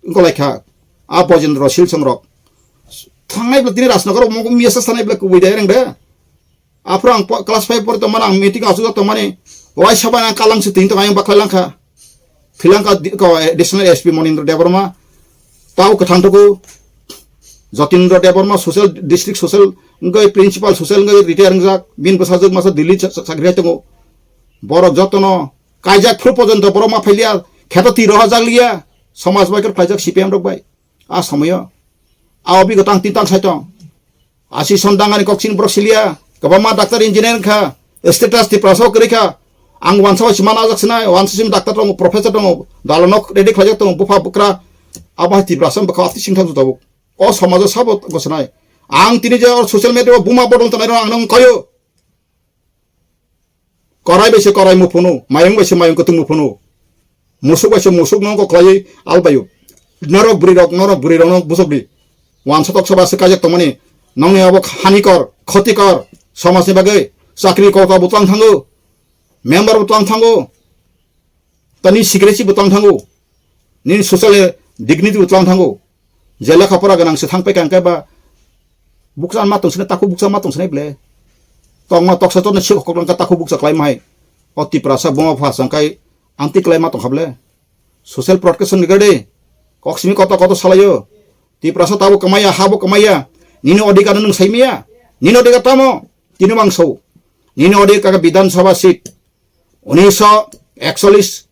golai kha. A Bojendra Sil song rok. Thangnai bla tini Rajnagar mo miya sa sanai bla kubui dai reng de. Aphro ang po-, class five por tongmani ang meeting asuk tongmani wai saban ang kalang si tin tong ayang baklai langkha. Thilangkha di-, ko, eh, additional S P Monindra Debbarma. Tau kwthang tuku Jatindra Debbarma social, district social wngwi principal social wngwi retire wngjak. Bin bwsajwk masa Delhi sa-, sa-, sakri hai tongo. Borok jotono kaijak phru pojonto borok ma phailiya, kheto twi rohorjak liya, somaj bai khe phaijak C P M rok bai. A somoyo. A obigota ang tintang sai tong. Asi sondangani kokchini borok siliya, kwbangma doctor engineer wngkha, status Tiprasa o kwrwi kha. Ang wansa bai sima najak sinai, wansa simi doctor tongo, professor tongo, dalonok ready khlaijak tongo, bupha bwkra. Abo hai Tiprasa bwkha atwi singtham jotobuk. O somajo sabo gosinai. Ang tini je o social media o buma bodol tanai rok ang nang kayo. Korai bai se korai muphunu, mayung bai se mayung kwtwng muphunu. Musuk bai se musuk no kok khlaiwi albaio. Norok bwrwi rok, norok bwrwi rok no busuk di. Wansa tok soba se kajak tongmani. Nongni abo hanikor, khotikor, somajni bagwi. Chakri kota bo tlang thango. Member bo tlang thango. Tani secrecy bo tlang thango. Nini social dignity bo tlang thango. Je lekha pora ganang se thang pai kang khe ba bukcha ma tong sini, takhuk bukcha ma tong sini ble. Tongma toksa tokna sik hokok langkha takhuk bukcha klai mai. O Tiprasa buma pha sang kai Ang twi kwlai ma tongkha ble. Social protection ni gade. Kok simi koto koto salayo. Tiprasa tabo kamaya, habo kamaya. Nini odhikar nwng saimaya. Nini odhikar tamo. Tini mangso. Nini odhikar ka Bidhan Sabha seat. Unisho ekcholish.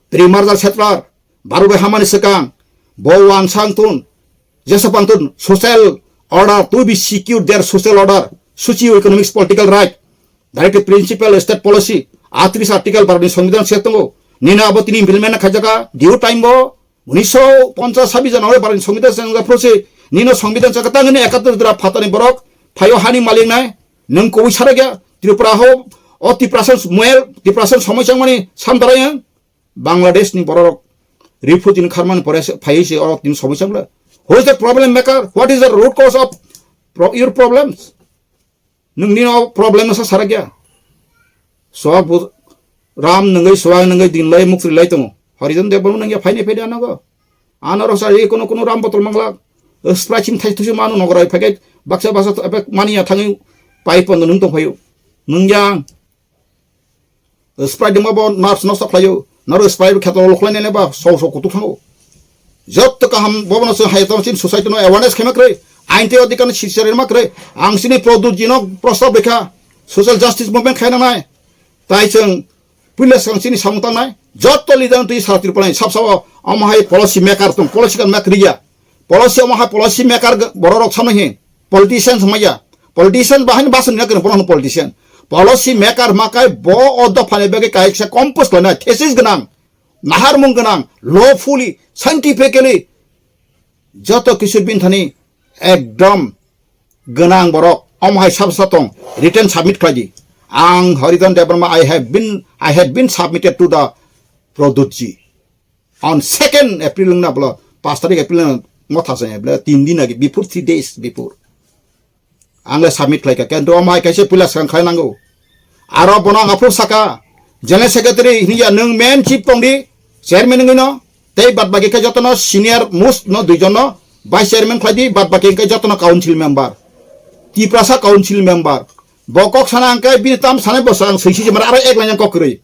Pre-merger settler. Baru bai hamani swkang. Bo wansang tun. Jesa pang tun. Social order. To be secure their social order. Socio-economic political right. Directive principle state policy, atris article barani songbidan se tongo. Nino abo tini implement khaijaka, due time bo, unisho ponchas sabi janwari barani songbidan se nangja phrosi, nino songbidan se katang ni ekatur dra phatani borok, phayo hani malik nai, nung koi sarakya, Tripura ho, o Tiprasan muel, Tiprasan somoi changmani, samdarai yang, Bangladesh ni borok, refugee ni kharmani pore se, phaiwi se, oro tini somoi changla. Who is the problem maker? What is the root cause of pro-, your problems? Nwng nino problem no sa sarakya. Soa bu-, ram nwngwi soa nwngwi din lai mukri lai tongo. Horizon Debbarma nwngya phaini phaidi anogo. Ano rok sa ri kono kono ram botol mangla. Sprite sing thai thusi manu nograi phage baksa baksa to epek mani ya thangwi pai pondo nwng tong phayo. Nwng yang. Sprite dengma bo nerves nosto khlaio. Naro Sprite kheto lo khlai nene ba so so kutuk thango. Jotto kaham bobono se hai tong sin society no awareness khema kre. Ain te odikar ni sisir ma kre. Ang sini Pradyut ji no prostab rekha. Social justice movement khaina nai. Tai chwng puila swkang chini samung tangnai. Jotto leader twi sara Tripura ni sab sabo omo hai policy maker tong, policy kan mak riya. Policy omo hai policy maker borok rok samai hin. Politicians maya. Politician bahai ni basan ni kre bono politician. Policy maker makai bo o dopha ni bagwi kaisa compose khlainai thesis gwnang, naharmung gwnang, lawfully, scientifically joto kisu bini thani ekdom gwnang borok omo hai sab sa tong written submit khlai di. Ang Horidhan Debbarma, I have been, I had been submitted to the Pradyut ji on second April wngna bwla, paanch tarik April wngna motha chaya bwla, tin din age, before, three days before. Ang le submit khlai kha, kintu omo hai kaisa puila swkang khlai nango. Aro bono ang aphuru saka, General Secretary hinya nwng main chief tong di, chairman wngwi no, tei bad baki khe jotono senior most no duijon no vice chairman khlai di, bad baki khe jotono council member. Tiprasa council member. Bo kok sana ang khe bini tam sanai bo sa ang swi swi mara aro ek lain kok kwrwi.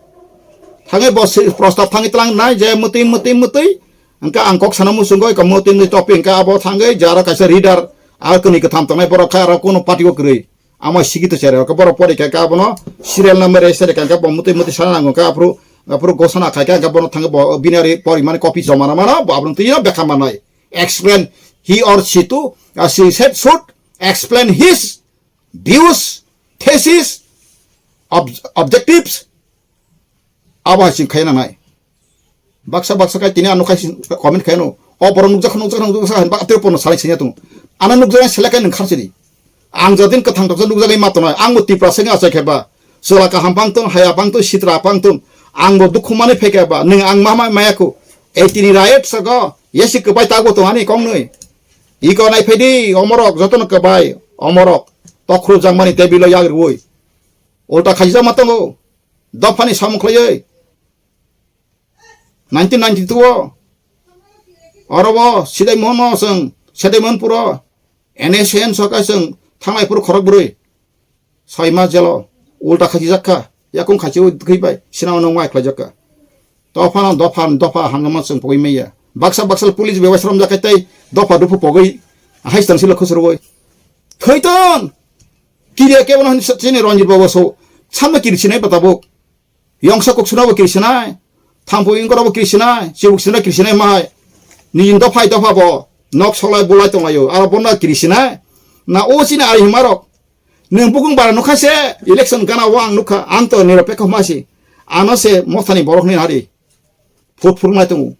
Thangwi bo si prostab thangwi tlang nai je mwtwi mwtwi mwtwi. Hwnkhe ang kok sana muchungo eko mwtwi mwtwi topic hwnkhe abo thangwi je aro kaisa reader aro kwnwi kwtham tongnai borok khe aro kuno party o kwrwi. Amo sigi to chere hwnkhe borok pori khe abono serial number ese khe bo mwtwi mwtwi sana nango khe aphuru aphuru gosana khai khe bono thangwi bo binary porimani copy joma na mano bo abono twi no bekha manai. Explain he or she to, uh, she said should explain his views, thesis, ob-, objectives, abo hai chwng khaina nangnai. Baksa baksa khai tini ano khai si comment khaino. O borok nukjak nukjak nukjak sa ba atiro pono salai sinya tung. Ano nukjak selek kai nung kharchiri. Ang jadin kwthang toksa nukjagwi ma tongnai. Ang bo Tiprasa wngwi achai khe ba. Chwla kaham pang tong, haya pang tong, sitra pang tong. Ang bo dukhu mani phai khe ba. Nwng ang ma ma maya khu. Ei tini riot sago. Yesi kwbai tago tong ani kongnwi. Iko nai phai di, omorok, jotono kwbai, omorok. Tokhru jangmani tebilo yagrwi. Ulta khaijak ma tongo. Dophani samung khlaiwi. Nineteen ninety-two o. Oro bo Sidai Mohon no chwng, Sidai Mohon puro N S N soka chwng thangnai puro khorok bwrwi. Soi ma jelo. Ulta khaijak kha. Yakung khachi ui khwi bai. Sinao no ngai khlai jak kha. Dopha no dopha, dopha hamno ma chwng pogwi maya. Baksa baksa police bai waisram jak kha tei dopha dopha pogwi. Hai stang silo khusrwi. Thoi ton. Kiriya kebo no chini Ranjit Babu so. Samno kiri sinai bata bo. Yongsa kok suna bo kiri sinai. Thampu ingkora bo kiri sinai. Chibuk suna kiri sinai mahai. Nijin dopha dopha bo. Nok solai bulai tonglayo. Aro bo na kiri sinai. Na o chini ari himarok. Nwng bukung bara nukha se election gana o ang nukha, ang to niropekho ma si. Ano se mothani borok ni hari. Phut phurungnai tongo.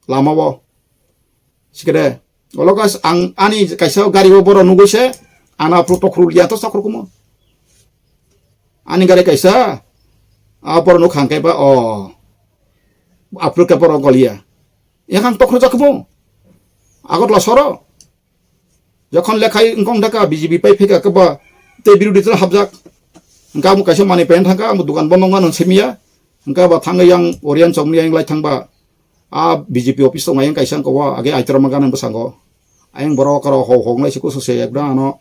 Lama o. Sikere. Olo guys, ang ani kaisa gari o borok nugui se. Ana phru tokhru liya to sakhru kumo. Ani gari kaisa. A borok nuk hangkai ba o. Aphru ke borok goliya. Yakang tokhru jakhumo. Agotla soro. Jokhon lekhai wngkong thaka B J P pai phika keba tei birodhi dal hapjak. Wngka amo kaisa manwi pen thangka, amo dukan bondo wngmano simiya. Wngka ba thangwi yang Oriyan chokni yang lai thangba. A B J P office tongnai yang kaisa wngka o, age Aitorama ganang bwskango. Ayang borok aro ho ho wnglai se kusu se ekdam ano.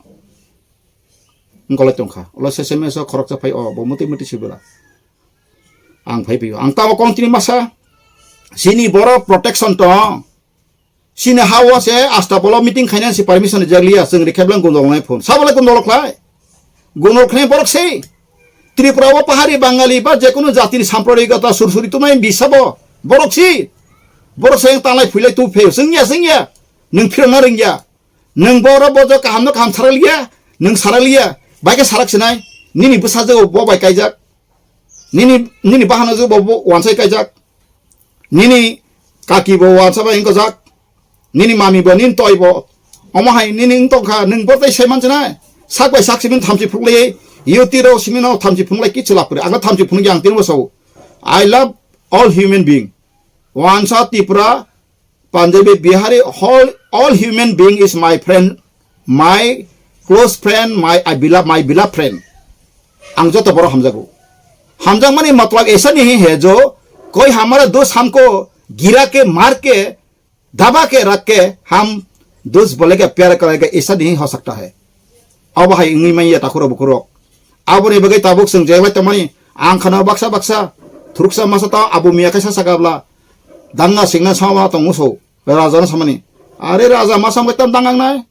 Wngkolai tongkha. Ulo se se meso khoroksa phai o, bo mwtwi mwtwi se bwla. Ang phai phaio. Ang tamo continue masa. Sini borok protection tong. Sini hao se asta bolo meeting khainani si permission rijak liya. Chwng rikhe bwlai gundolnai phone. Sabole gundol khlai. Gundol khlai borok se. Tripura o pahari Bangali ba jekunu jatini sampradigota sursuri tumai bisabo. Borok si. Borok se tanglai phuilai tu pheo. Chwngya, chwngya. Nwng phirokna rwngya. Nwng boro bojo kahamno kaham sarakliya. Nwng sarakliya. Bai khe sarak sinai. Nini bwsajwk bo bai kaijak. Nini, nini bahanajwk bo, bo wansai kaijak. Nini kaki bo wansa bai wngkojak. Nini mami bo, nini toi bo. Omo hai nini wng tongkha, nwng bo tei sai manchina. Sak bai sak simin thamchi phunglai, yuti rok simin no thamchi phunglai kichu lapri. Ang thamchi phungya ang tini bosao. I love all human being. Wansa Tripura, Punjabi, Bihari, all, all human being is my friend, my close friend, my, I beloved, my beloved friend. Ang joto borok hamjago. Hamjakmani matlab aisa nahi hai jo, koi hamara dost hamko gira ke, maar ke, daba ke, rakh ke, hum dost bole ke, pyar kare ke, aisa nahi ho sakta hai. Abo hai wngwi manya takhurok bukhurok. Aboni bagwi tabuk chwng je bai tongmani, ang khana baksa baksa, thuruksa masa ta abo miya kaisa sakabla, danga singna sama tong muso, raja no samani. Are raja masa bai tam dangang nai.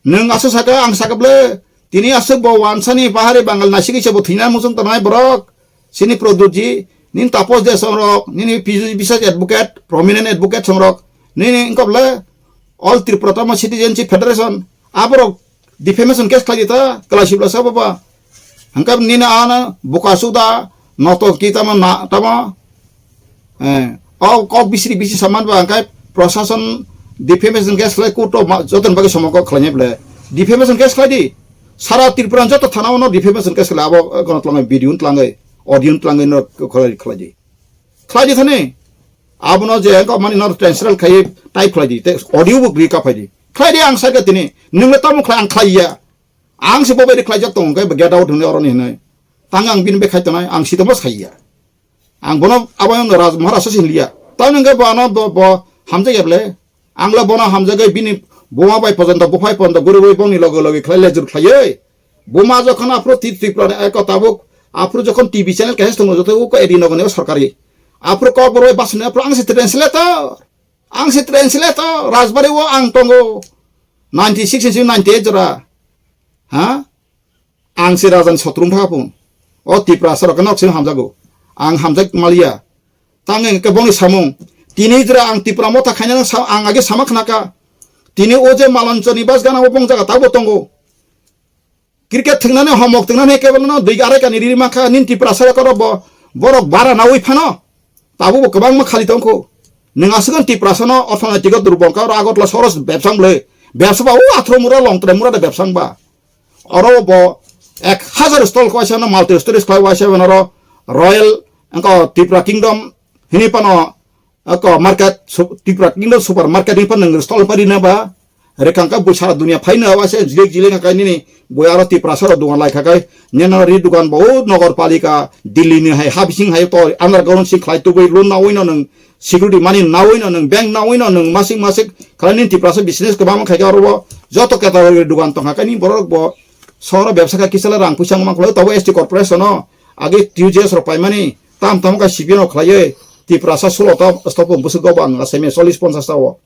Nwng aswk saka, ang saka ble, tini aswk bo wansani pahari Bangal naisingwi se bo thwina muchung tongnai borok. Sini Pradyutji, nini Taposh De songrok, nini Piju Biswas advocate, prominent advocate songrok, nini wngkha ble All Tripura Autonomous Citizenship Federation, aborok defamation case khlai di ta, kwlai sibla sa baba. Hangkhe nini ano buka suda, noto ki tamo na, tamo, eh, o kok bisri bisi saman ba hangkhe prosason defamation case khlai court o ma, joton bagwi somok kok khlainai ble. Defamation case khlai di. Sara Tripura joto thana ono defamation case khlai abo, eh, gono tlangwi video tlangwi, audio tlangwi no khlai, khlai di. Khlai di thani. Abono je kok mani no transcribe khlai type khlai di. Te audio bo gri ka phai di. Khlai di ang sai ka tini. Nung le tamo khlai ang khlai ya. Ang se bo bai khlai jak tong khe get out hwnwi oroni hwnwi. Tang ang bini bai khai tongnai, ang sitongma sai ya. Ang bono abo yang Raj Maharaj se hinliya. Tamo hwnkhe bo ano bo, bo hamjak ya ble. Ang le bono hamjagwi bini buma bai pojonto, buphai pojonto guriwi bongni loge loge khlai lejur khlaiwi. Buma jokhon aphuru Tri-, Tripura ni eko tabuk aphuru jokhon T V channel kaisa tongo joto uko edi nogoni o sorkari. Aphuru Kokborok bai basni aphuru ang se translator. Ang se translator. Rajbari o ang tongo. Ninety six ni simi ninety eight jora. Ha? Ang se rajani sotrum pha phung. O Tiprasa rok nok sini hamjago. Ang hamjak maliya. Tang hwnkhe bongni samung. Tini jora ang Tipra motha khainani sa-, ang age sama khnaka. Tini o je Malanchani bas gana o bong jaga tabo tongo. Cricket thwngnani homok thwngnani kebo no dui arai kani riri mankha nin Tiprasa rok bo borok bara nawi phano. Tabuk bo kwbangma khali tongkho. Nwng aswkno Tiprasano orthonoitiko durbol kha, oro Agartala sohoro bebsa wng bwlwi. Bebsa ba o athro mura, Longtrai mura de bebsa wng ba. Oro bo ek hazar stall khlaisano multi stories khlai waisa oro Royal wngkha Tripura Kingdom hini phano wngkha market su-, Tripura Kingdom super market hini phano nwng stall pari na ba. Rikang ka bui sara dunia phaino abo se jilek jilek kha kai nini bui aro Tiprasa rok dugan lai kha kai neno ri dugan bo o nogor palika Delhi ni hai ha bising hai to underground sing khlai tubui loan nawi no nwng security money nawi no nwng bank nawi no nwng masik masik khlai nini Tiprasa business kwbangma khai ka oro bo joto category dugan tong kha kai nini borok rok bo sohoro bebsa kha kisa le rang puisa wngma khlai tabo S T corporation no age T U J S rok paimani tam tamo ka C P M rok khlaiwi Tiprasa sulo ta stop bwswk go bo ang asai me chollish ponchash ta o.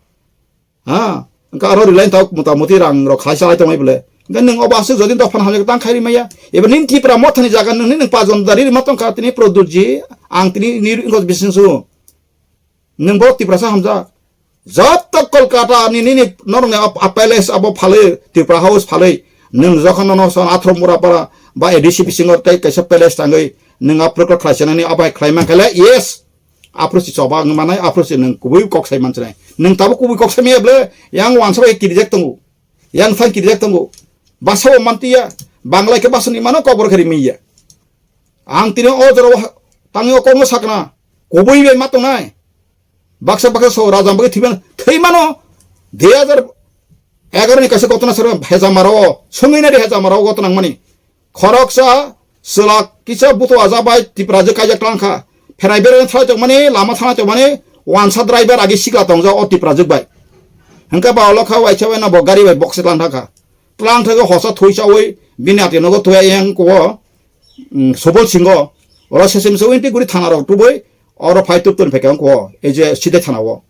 Ha, wngkha aro rwlaini tabuk mota moti rang rok khlai chalai tongmai bwle. Wngkha nwng obo aswk jodi dophano hamjak tang khairi maya. Eba nini Tipra mothani jaga nwng nini pajon dari rima tongkha tini Pradyutji, ang tini nir wngkha bising su. Nwng bo Tiprasa hamjak. Joto Kolkata ni nini norokni ap-, ap palace abo phalwi, Tripura House phalwi. Nwng jokhon nono son Athro Murapara ba A D C bisingo tei kaisa palace tangwi nwng aphuru khlai sanani abai khlai mankha le, yes. Aphuru si choba wngwi manai, aphuru si nwng kubui kok sai mansinai. Nwng tabuk kubui kok sai maya bwle, yang wansa bai kirijak tongo. Yang thang kirijak tongo. Basa bo mantiya, Bangla khe basa ni mano kok borok khe rimwi ya. Ang tini o jora o tangwi o kokno sakna, kubui bai ma tongnai. Baksa baksa so raja bagwi thwiban, thwi mano. Dui hajar egaroh ni kaisa gotona sero hejamaro, swngwi nai de hejamaro gotona wngmani. Khoroksa chwla kisa buto aja bai Tiprajwk kaijak tlang kha. Pherai bereng thalai tongmani, lama thalai tongmani, wansa driver agi sikla tongjak o Tiprajwk bai. Hwnkhe ba ulo kha waisa bai no bo gari bai bokse tlang thang kha. Tlang thangwi hosa thwi chawi bini ati nogo thwi yang ko, mm, Subol Singho. Oro sesim se winti guri thana rok tubui oro phai tup tun phekhe wngkho, ei je Sidai thana o.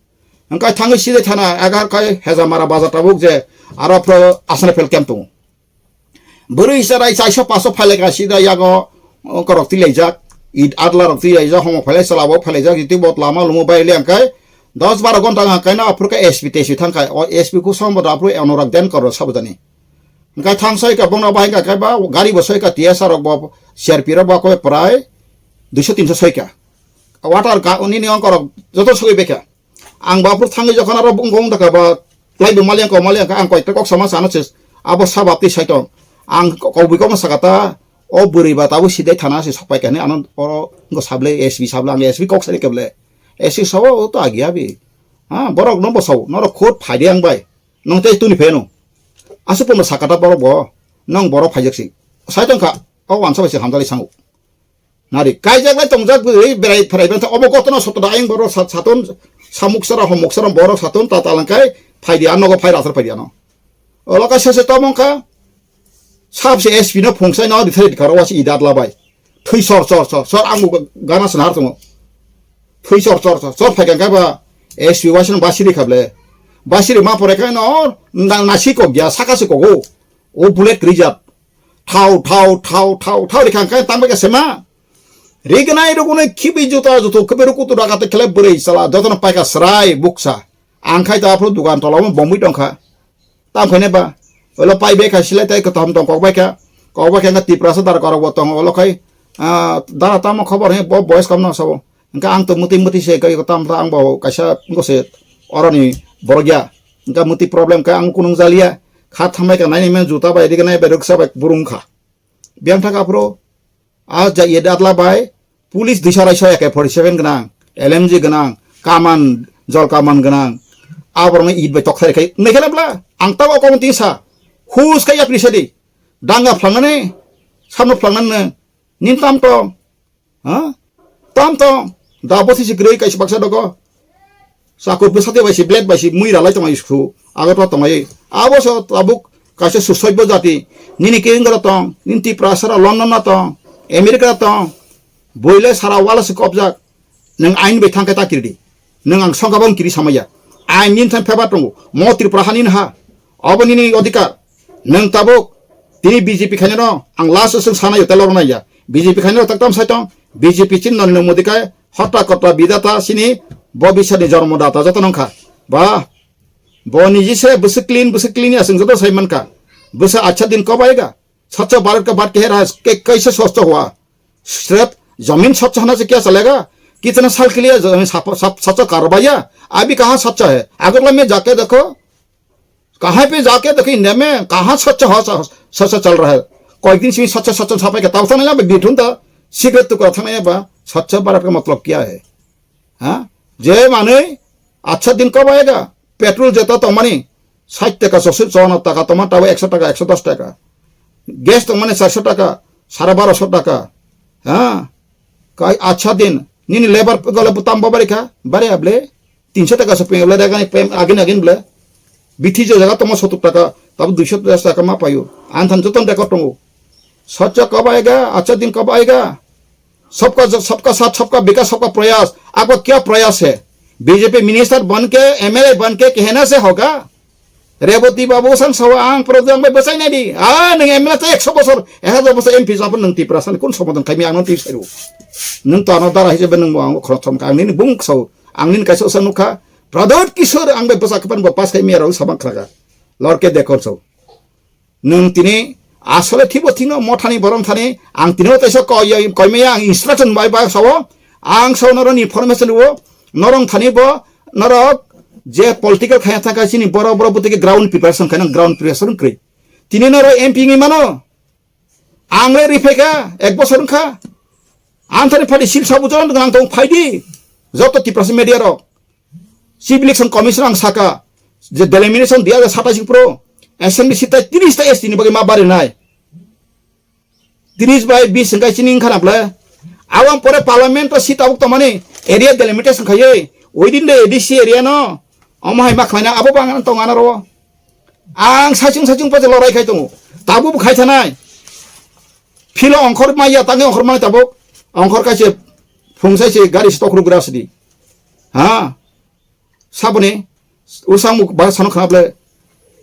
Wngkha thangwi Sidai thana agar kai Hejamara bazar tabuk je aro phro asana fel kem tongo. Bwrwi chwrai chaisa paso phailai ka sida yago, o, korok tilaijak, it adla rok tilaijak, homo phailai chalabo phailaijak, jiti bot lama lumo bai le angkai dos baro gonta angkai na aphuru ka S P T S P thangkai, o S P ku sombo da aphuru Anurag Den koro sabujani. Angkai thang soi ka bongna bai angkai ba gari bo soi ka T S R rok bo C R P rok ba koi prai duiso tinso soi ka. Water ka nini ongkorok joto sogwi bekha. Ang bo aphuru thangwi jokhon aro bung bung dakha ba, lai bo maliang ko maliang kha, ang koita kok sama sana se, abo sabab twi saitong. Ang ko-, kobui kokno sakha ta, o bwrwi ba tabuk Sidai thana se sokpai kani, ano oro ngo sable, S P sable, ang S P kok sari keble. S P sao to agi abi. Ha, borok no bo sao, norok khut phaidi ang bai. Nong tei tuni pheno. Asuk pono sakha ta borok bo, nong borok phaijak si. Saitong kha, o wansa bai se hamjali sango. Nari, kaijak lai tongjak bwrwi berai pherai bantha obo kotono soto da ayang borok sat-, saton samuk sara homok sara borok saton ta talangkai phaidi ano go phai rathar phaidi ano. Olo kaisa se tomong kha sab se S P no phungsai no dithari dikharo wasi idat labai. Thui sor sor sor sor ang gana snar tongo. Thui sor sor sor sor phai kangkai ba S P wasi no basiri khable. Basiri ma pore kai no na-, nasi kok ya saka se kogo. O bullet rijak. Thau, thau, thau, thau, thau, rikha khe tang bai kha sema. Rignai rukuni khibi juta jutu khibi rukutu raka te khle bwrwi chala jotono paika srai buksa. Ang khai ta aphuru dukan tola mo bomwi tongkha. Tam khaine ba. Olo pai bai kha silai tai kothom tong kok bai kha. Kok bai kha Tiprasa dar korok bo tongo olo khai. Ah, dara tamo khobor he bo boys kom no sabo. Hingke ang to muti muti se kai tam ta ang bo kaisa ngo se oroni borok ya. Hingke muti problem ka ang kunung jalia. Kha thambai ka nai men juta bai rignai bai ruksa bai burung kha. Biang thaka phro a ja ye datla bai police duisa raisa A K forty seven gnang, L M G gnang, kaman, jol kaman gnang. Aborok no it bai tokthai khai. Nai khe bla ang ta o komon tin sa. Hus kai ya prisa di. Danga phlangani, samno phlangnan nin tam to. Ha? Tam to, da bosi si grei kaisa baksa dogo. Sakur bwsate bai si, blade bai si, mui ralai tongmai su, ago to tongmai. Abo so tabuk kaisa susoi bo jati. Nini kering gora tong, nini Tiprasa ra London na tong, America ra tong. Boile sara wala se kopjak. Nang ain bai thangkai ta kirdi. Nang ang songka bang kiri samaya. Ain nin than pheba tongo. Mo Tripura hanin ha. Abo nini odhikar. Nwng tabuk tini B J P khainano ang last swng sanayo telor naiya. B J P khainano taktam saitong, B J P chin Narendra Modi kai hota kota bidata sini bobisani jormo data joto nongkha. Ba, bo niji se bwswk clean, bwswk clean ya swng joto sai mankha. Bwsa acha din kobaiga. Swachh Bharat ka baat keh raha hai, ke kaise swachh hua? Sirf zameen swachh hone se kya chalega? Kitna saal ke liye zameen sap-, sap-, swachh kar raha hai? Abhi kahan swachh hai? Agartala mein jaake dekho. Kahan pe jaake dekho India mein, kahan swachh ho, swachh, swachh chal raha hai? Koyek din se swachh, swachh sapai ke tao thang na ba bithun ta, cigarette tukra thang na ba, Swachh Bharat ka matlab kya hai? Ha? Je manwi, acha din kobaiga, petrol jeta tongmani, sait taka, sosir chona taka tongma, tabo ekso taka, ekso dos taka. Gas tongmani charso taka, sare baroso taka. Ha? Kai acha din, nini lebar gole butam babari kha, bari able, tinso taka so pengable dagani pem agin agin ble. Bithi jo jaga tongma sotur taka, tabo duiso dos taka ma payo. Anthan joton record tongo. Swachh kobaiga, acha din kobaiga. सबका, सबका साथ, सबका विकास, सबका प्रयास। आपका क्या प्रयास है? B J P minister बन के, M L A बन के कहने से होगा? Reboti babu sang sawa ang program bai bwsai nai di. Ah, nwng M L A ta ekso bosor, ek hajar bosor M P jabo nwng Tiprasa ni kun somadan khaimi ang nwng twi sairu. Nwng to ano dara hisabe nwng bo ang khorok thom kha. Ang nini bung sao, ang nini kaisa usa nukha. Pradyot Kishore ang bai bwsa kapan bo pass khaimi aro sabang khraka. Lorke dekon sao. Nwng tini asole thibo thino mothani borom thani ang tini o teisa koi, koimaya ang instruction bai bai sao ang sao norok ni information o norok thani bo norok je political khaya thangkha chini borok borok bwtwi ground preparation khaina ground preparation kwrwi tini norok M P wngwi mano ang le riphaikha ek bosor wngkha ang thani phaidi sil sabu joran ang tong phaidi joto Tiprasa media rok Chief Election Commissioner ang saka je delimitation dui hajar satais pro assembly seat tai tiris ta S T ni bagwi ma barinai. Tiris bai bis hwnkhe chini wngkha na bwle. Aboni pore parliament o seat tabuk tongmani area delimitation khaiwi within the A D C area no omo hai ma khlaina abo bang tong anaro. Ang saichung saichung paje lorai khai tongo. Tabuk khai thanai. Philo ongkhor maya tangwi ongkhor mani tabuk. Ongkhor kaise phung sai se gari se tokhru gra sidi. Ha? Saboni usang muk ba sano khna ble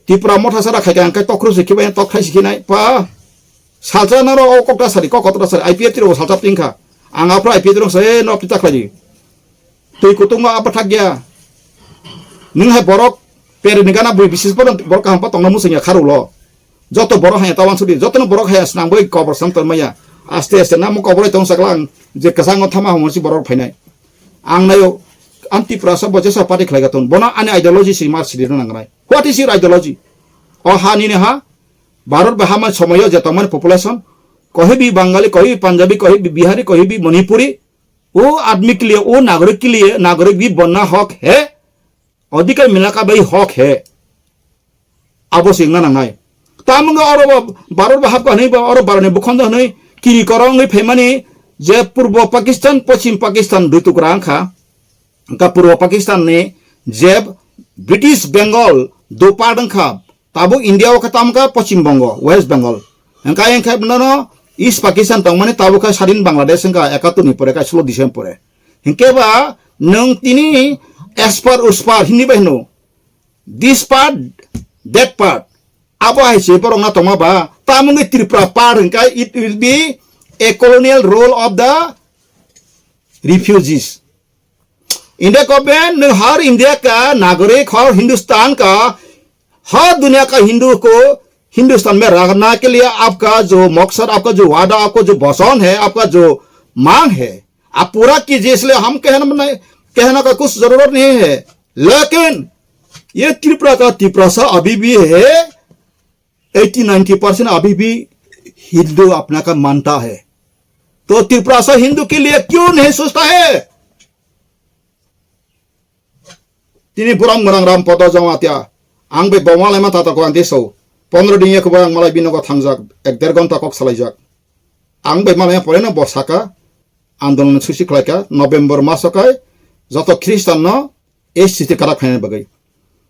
Tipra motha sara khai kha, hingke tokhru se khibai tok khai se khinai pa. Salsa naro o kokta sari, kok kotra sari, I P F T ro salsa pingkha. Ang aphra I P F T ro se no pita khlai di. Twi kutung no apa thak ya. Nung hai borok peri ni gana bui bisis borok, borok kaham pa tongna musung ya kharu lo. Joto borok haya tawan sudi, joto no borok haya snang boi kobor sam ton maya. Aste aste namo kobor tong saklang je kasang o thama homo si borok phainai. Ang nayo anti prasa bo jesa party khlai gaton. Bono ani ideology si mar sidi nang nai. What is your ideology? O ha nini ha? Bharat ba hama somoyo je tongmani population. Kohi bi Bangali, kohi bi Punjabi, kohi bi Bihari, kohi bi Manipuri. वो आदमी के लिए, वो नागरिक के लिए, नागरिक भी बनना हक है, अधिकार मिलना का भी हक है। Abo se wngna nangnai. Tamo wngkha oro bo Bharat bo hapkha hwnwi bo oro Bharat ni bukhonjo hwnwi kiri koro wngwi phaimani je Purbo Pakistan, Poschim Pakistan dui tukra wngkha. Wngkha Purbo Pakistan ni je British Bengal do part wngkha. Tabuk India o khe tamo kha Poschim Bongo, West Bengal. Hingkha ayang khe nono East Pakistan tongmani tabuk khe sadin Bangladesh wngkha ekattor ni pore, kaislo December pore. Hinkhe ba nwng tini aspar uspar Hindi bai hino. This part, that part. Abo hai se borok na tongma ba. Tamo wngwi Tripura part hingkha it will be a colonial rule of the refugees. India government, nwng har India ka nagorik, har Hindustan ka, har duniya ka Hindu ko, Hindustan mein rakhna ke liye aapka jo maksad, aapka jo wada, aapka jo bachan hai, aapka jo mang hai, aap pura kijiye, isliye hum kehna nahi, kehna ka kuch zarurat nahi hai. Lekin ye Tripura ka Tiprasa abhi bhi hai, eighty ninety percent abhi bhi Hindu apna ka manta hai. To Tiprasa Hindu ke liye kyun nahi sochta hai? Tini buram gwnang Ram Podo Jamatia. Ang bai boma laima tata ko anti so. Pondro din ya kubai ang malai binogo thangjak. Ek der gonta kok salaijak. Ang bai malai pore no bo saka. Andolon susi khlaika. November maso kai. Joto Christian no S C T karak khaina bagwi.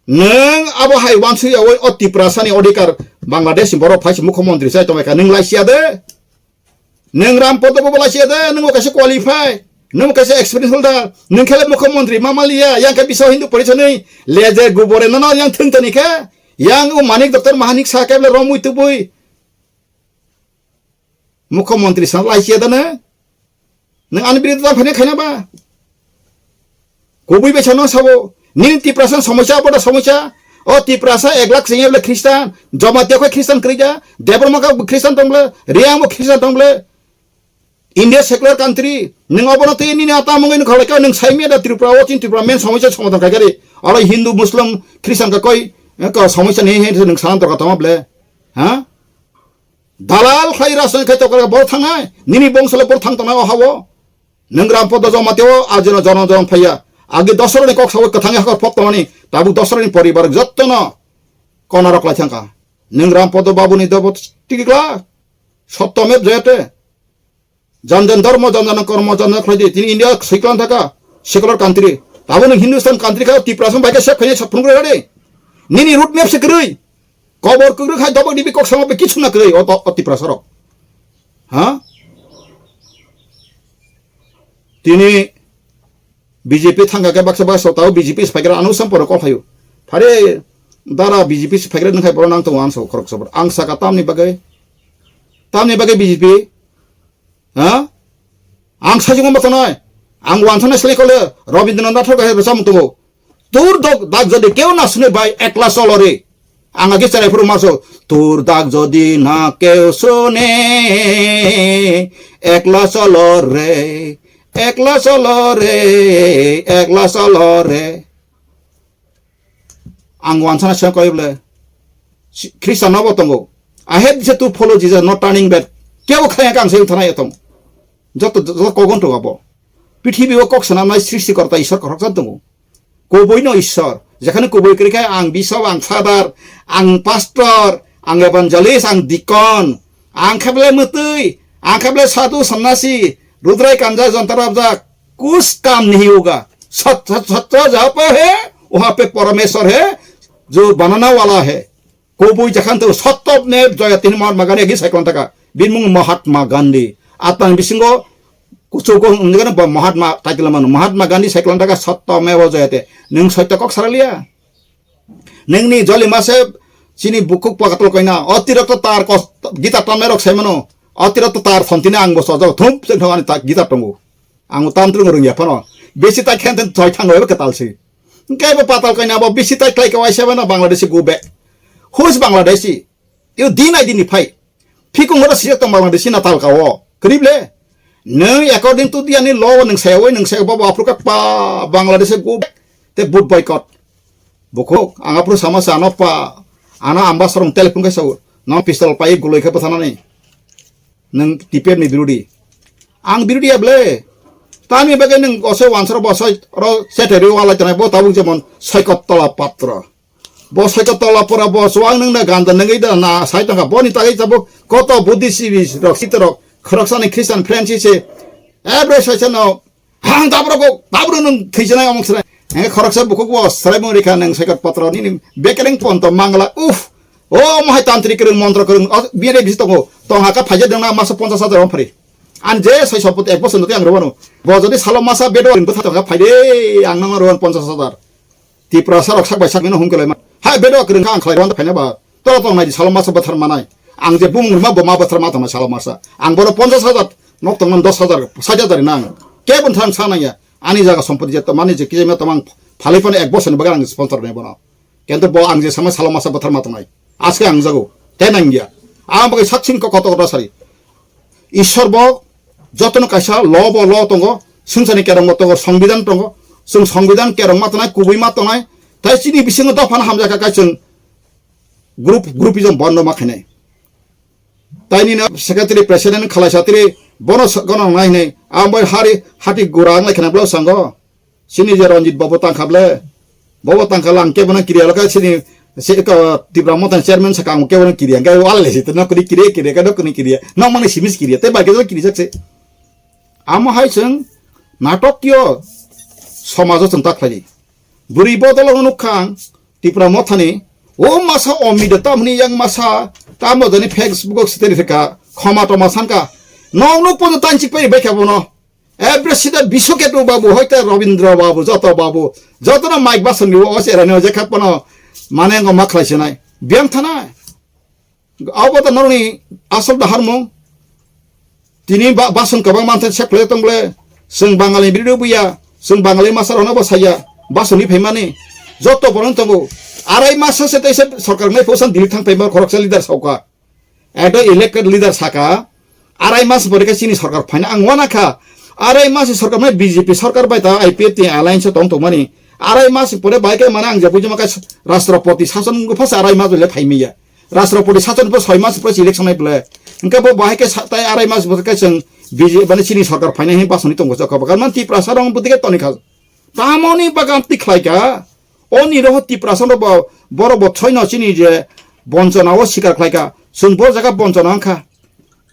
Nwng abo hai wansui yawi o Tiprasa ni odhikar Bangladesh ni borok phaisi mukhyamantri sai tongbaikha. Nwng laisiya de. Nwng Ram Podo bo laisiya de, nwng bo kaisa qualify, nwng bo kaisa experience holder, nwng khe le mukhyamantri ma maliya, yang khe Biswa Hindu Porishad ni leje gubore nono yang thwng toni khe, yang o Manik Doctor Mahanik sa khe le romwi tubui mukhyamantri sa laisiya de ne, nwng ani biruddhe ta phane khaina ba. Kubui bai sano sabo, nini Tiprasa somosya, aboda somosya. O Tiprasa ek lakh sengya bole Christian, Jamatia khe Christian kwrwi ja, Debbarma khe Christian tong bole, Reang bo Christian tong bole. India secular country, nwng obono twi nini ata mungwi nukha lai kha, nwng sai miya da Tripura o chin Tripura main somosya somadhan khai kari. Oro Hindu, Muslim, Christian ka koi, eh, ka somosya ni he nwng sanantor ka tama bole. Ha? Dalal khlai rajniti khai tokra bor thangnai, nini bongso le bor thang tongnai o hao. Nwng Ram Podo Jamatia o ajino jono jono phaiya. Agi dosroni kok sawi kwthangni hakor phok tongmani, tabuk dosroni poribar jottono konarok lai thangkha. Nwng Ram Podo Babuni dobo tikla, sotto mev jayate. Jan jan dharma, jan jan kormo, jan jan khlaidi. Tini India siklan thaka, secular country. Tabuk nwng Hindustan country kha, Tiprasa bai khe sep khainai saphung rw de. Nini road map se kwrwi. Kobor kwrwi khai dobok dibi kok sama be kichuna kwrwi o to-, o Tiprasa rok. Ha? Tini B J P thangkha khe baksa baksa tao B J P se phaikra ano sam poro kok phaio. Phare dara B J P se phaikra nang khai poro nang tongo ang so khorok sobor. Ang saka tamni bagwi, tamni bagwi B J P, ha? Ang sajung ma tongnai. Ang wanthana sele kole Rabindranath Thakur hai rwchapmung tongo. তোর দগ-, দাগ যদি কেউ না শুনে ভাই, একলা চলো রে। Ang agi cherai phuru maso, তোর ডাক যদি না কেউ শোনে, একলা চলো রে, একলা চলো রে, একলা চলো রে। Ang wansana se koi ble, si-, Christian no bo tongo. I have to follow Jesus, not turning back. Kebo khaya kang se thana yatong. Joto, joto kogon to abo. Prithibi o kok sanamnai srishti korta Ishwar koroksa tongo. Kubui no Ishwar. Jekhane kubui kwrwi khe ang bishop, ang father, ang pastor, ang evangelist, ang deacon, ang kheble mwtwi, ang kheble sadhu, sannasi, rudrai kanja, jonta rabjak, kus kam nahi hoga. Sat, sat, sat, japa hai, waha pe Parameshwar hai, jo banana wala hai. Kubui jakhan to sotto ne joya tini Mahatma Gandhi agi cyclone taka. Bini mung Mahatma Gandhi. Atang bisingo Kuchuk kok wngkhe no bo Mahatma title mano. Mahatma Gandhi cycle taka sotto meva jayate. Nwng sotto kok saraliya. Nwngni joli mase chini bukhuk pakatal koina. Otirokto tar kos, gita tamnairok sai mano. Otirokto tar sontine ang bo sojao. Thum se thong ani ta gita tongo. Ang tam tung rung ya phano. Besi ta khen ten choi thango ebe katal si. Hingke bo patal koina bo besi ta klai ka waisa bana Bangladeshi go back. Who is Bangladeshi? You din I dini phai. Phikung oro sijak tong Bangladeshi na talka o. Krib le. Nwng according to the ani law nwng saya oi nwng saya baba Africa pa Bangladesh go te vote boycott. Bukhuk ang aphuru sama sa ano pa ano amba sarong telephone kai sao. No pistol pai guloi khe bwthanani. Nwng T P F ni birodi. Ang birodi able. Tani bagwi nwng ose wansaro bosoi ro seteri wala tanai bo tabuk jemon Saikot Tola Patro. Bo Saikot Tola pora bo chuwang nwng na ganda nangwi da na sai tongkha. Boni tagwi tabuk koto Buddhist rok sitorok khoroksani Christian friends se every session no hang tabro go tabro nwng thwijanai omok srai. Henge khoroksa bukhuk bo srai mung rikha nwng Saikot Patro nini bekereng ponto mangla uf. O mohai tantri kereng montro kereng biyare bisi tongo. Tongha ka phaje dengna masa ponchas hajar om phari. An je sai sopot ek bosor nutwi ang rwano. Bo jodi salo masa bedo ang bwtha tongkha phaide ang nang rwan ponchas hajar. Tiprasa rok sak bai sak mino hum kelai ma. Ha bedo kwrwng kha ang khlai rwanda phaina ba. Toro tong nai di salo masa bathar manai. Ang je bumung rima bo ma bathar ma tong nai salo masa. Ang bono ponchas hajar nok tong man dos hajar sait hajar nang. Kebon thang sa nang ya. Ani jaga sompoti je tomani je kije ma tomang phalai phano ek bosor ni bagar ang sponsor nai bono. Kento bo ang je sama salo masa bathar ma tong nai. Aske ang jago. Te nang ya. Ang bagai satsing ko koto koto sari. Ishwar bo jotono kaisa law bo law tongo, swngcharni kerong bo tongo, songbidan tongo. Chwng songbidan kerong ma tongnai, kubui ma tongnai. Tai chini bisingo dophano hamjakha kai chwng group, groupism bondo ma khainai. Tai nini secretary, president khalai satri bono gono nai hinai. Ambai hari hati gura ang lai khana blo sango. Sini je Ranjit Babu tangkha ble. Babu tangkha lang kebono kiriya lokha sini se ka Tipra Motha chairman saka ang kebono kiriya. Ga wal le sitna kuri kiriya kiriya ka dokni kiriya. Nok mani simis kiriya. Te ba ke kiriya jakse. Amo hai chwng natok yo somajo chwng tak khlai. Bwrwi bodol no nukhang Tipra Mothani o masa omida tamni yang masa tamo jani Facebook siteri theka khoma toma sanka. Nok nuk pono tanchik pai bai kha bono. Every sida Biswaketu Babu, hoite Rabindra Babu, joto Babu, joto na Mike Bason ni o se rani o je kha pono mane ngo ma khlai sinai. Biang thanai. Abo to norni asol da harmung. Tini ba-, Bason kabang manthe sek khlai tong ble. Seng Bangali biri buya, seng Bangali masar ono bo saya. Bason ni phaimani. Joto bono tongo. Arai masa se tei se sorkar nai phosan Delhi thang phaima khoroksa leader sauka. Ekdo elected leader saka, arai mas pore khe chini sorkar phaina ang wana kha. Arai mas sorkar mai B J P sorkar bai ta I P F T alliance tong tongmani. Arai mas pore bai khe mane ang je bujuma khe Rashtrapati sason wngkha phasa arai mas le phaimiya. Rashtrapati sason pore soi mas pore election nai phle. Hingke bo bahai khe sa-, tai arai mas pore khe chwng B J P mane chini sorkar phaina hin pasoni tongo chokha. Bakal man Tiprasa rong bwtike toni kha. Tamoni bagan tikhlaika, oni roho Tiprasa no bo, borok bo thoino chini je bonchona o sikar khlaika, chwng bo jaga bonchona wngkha.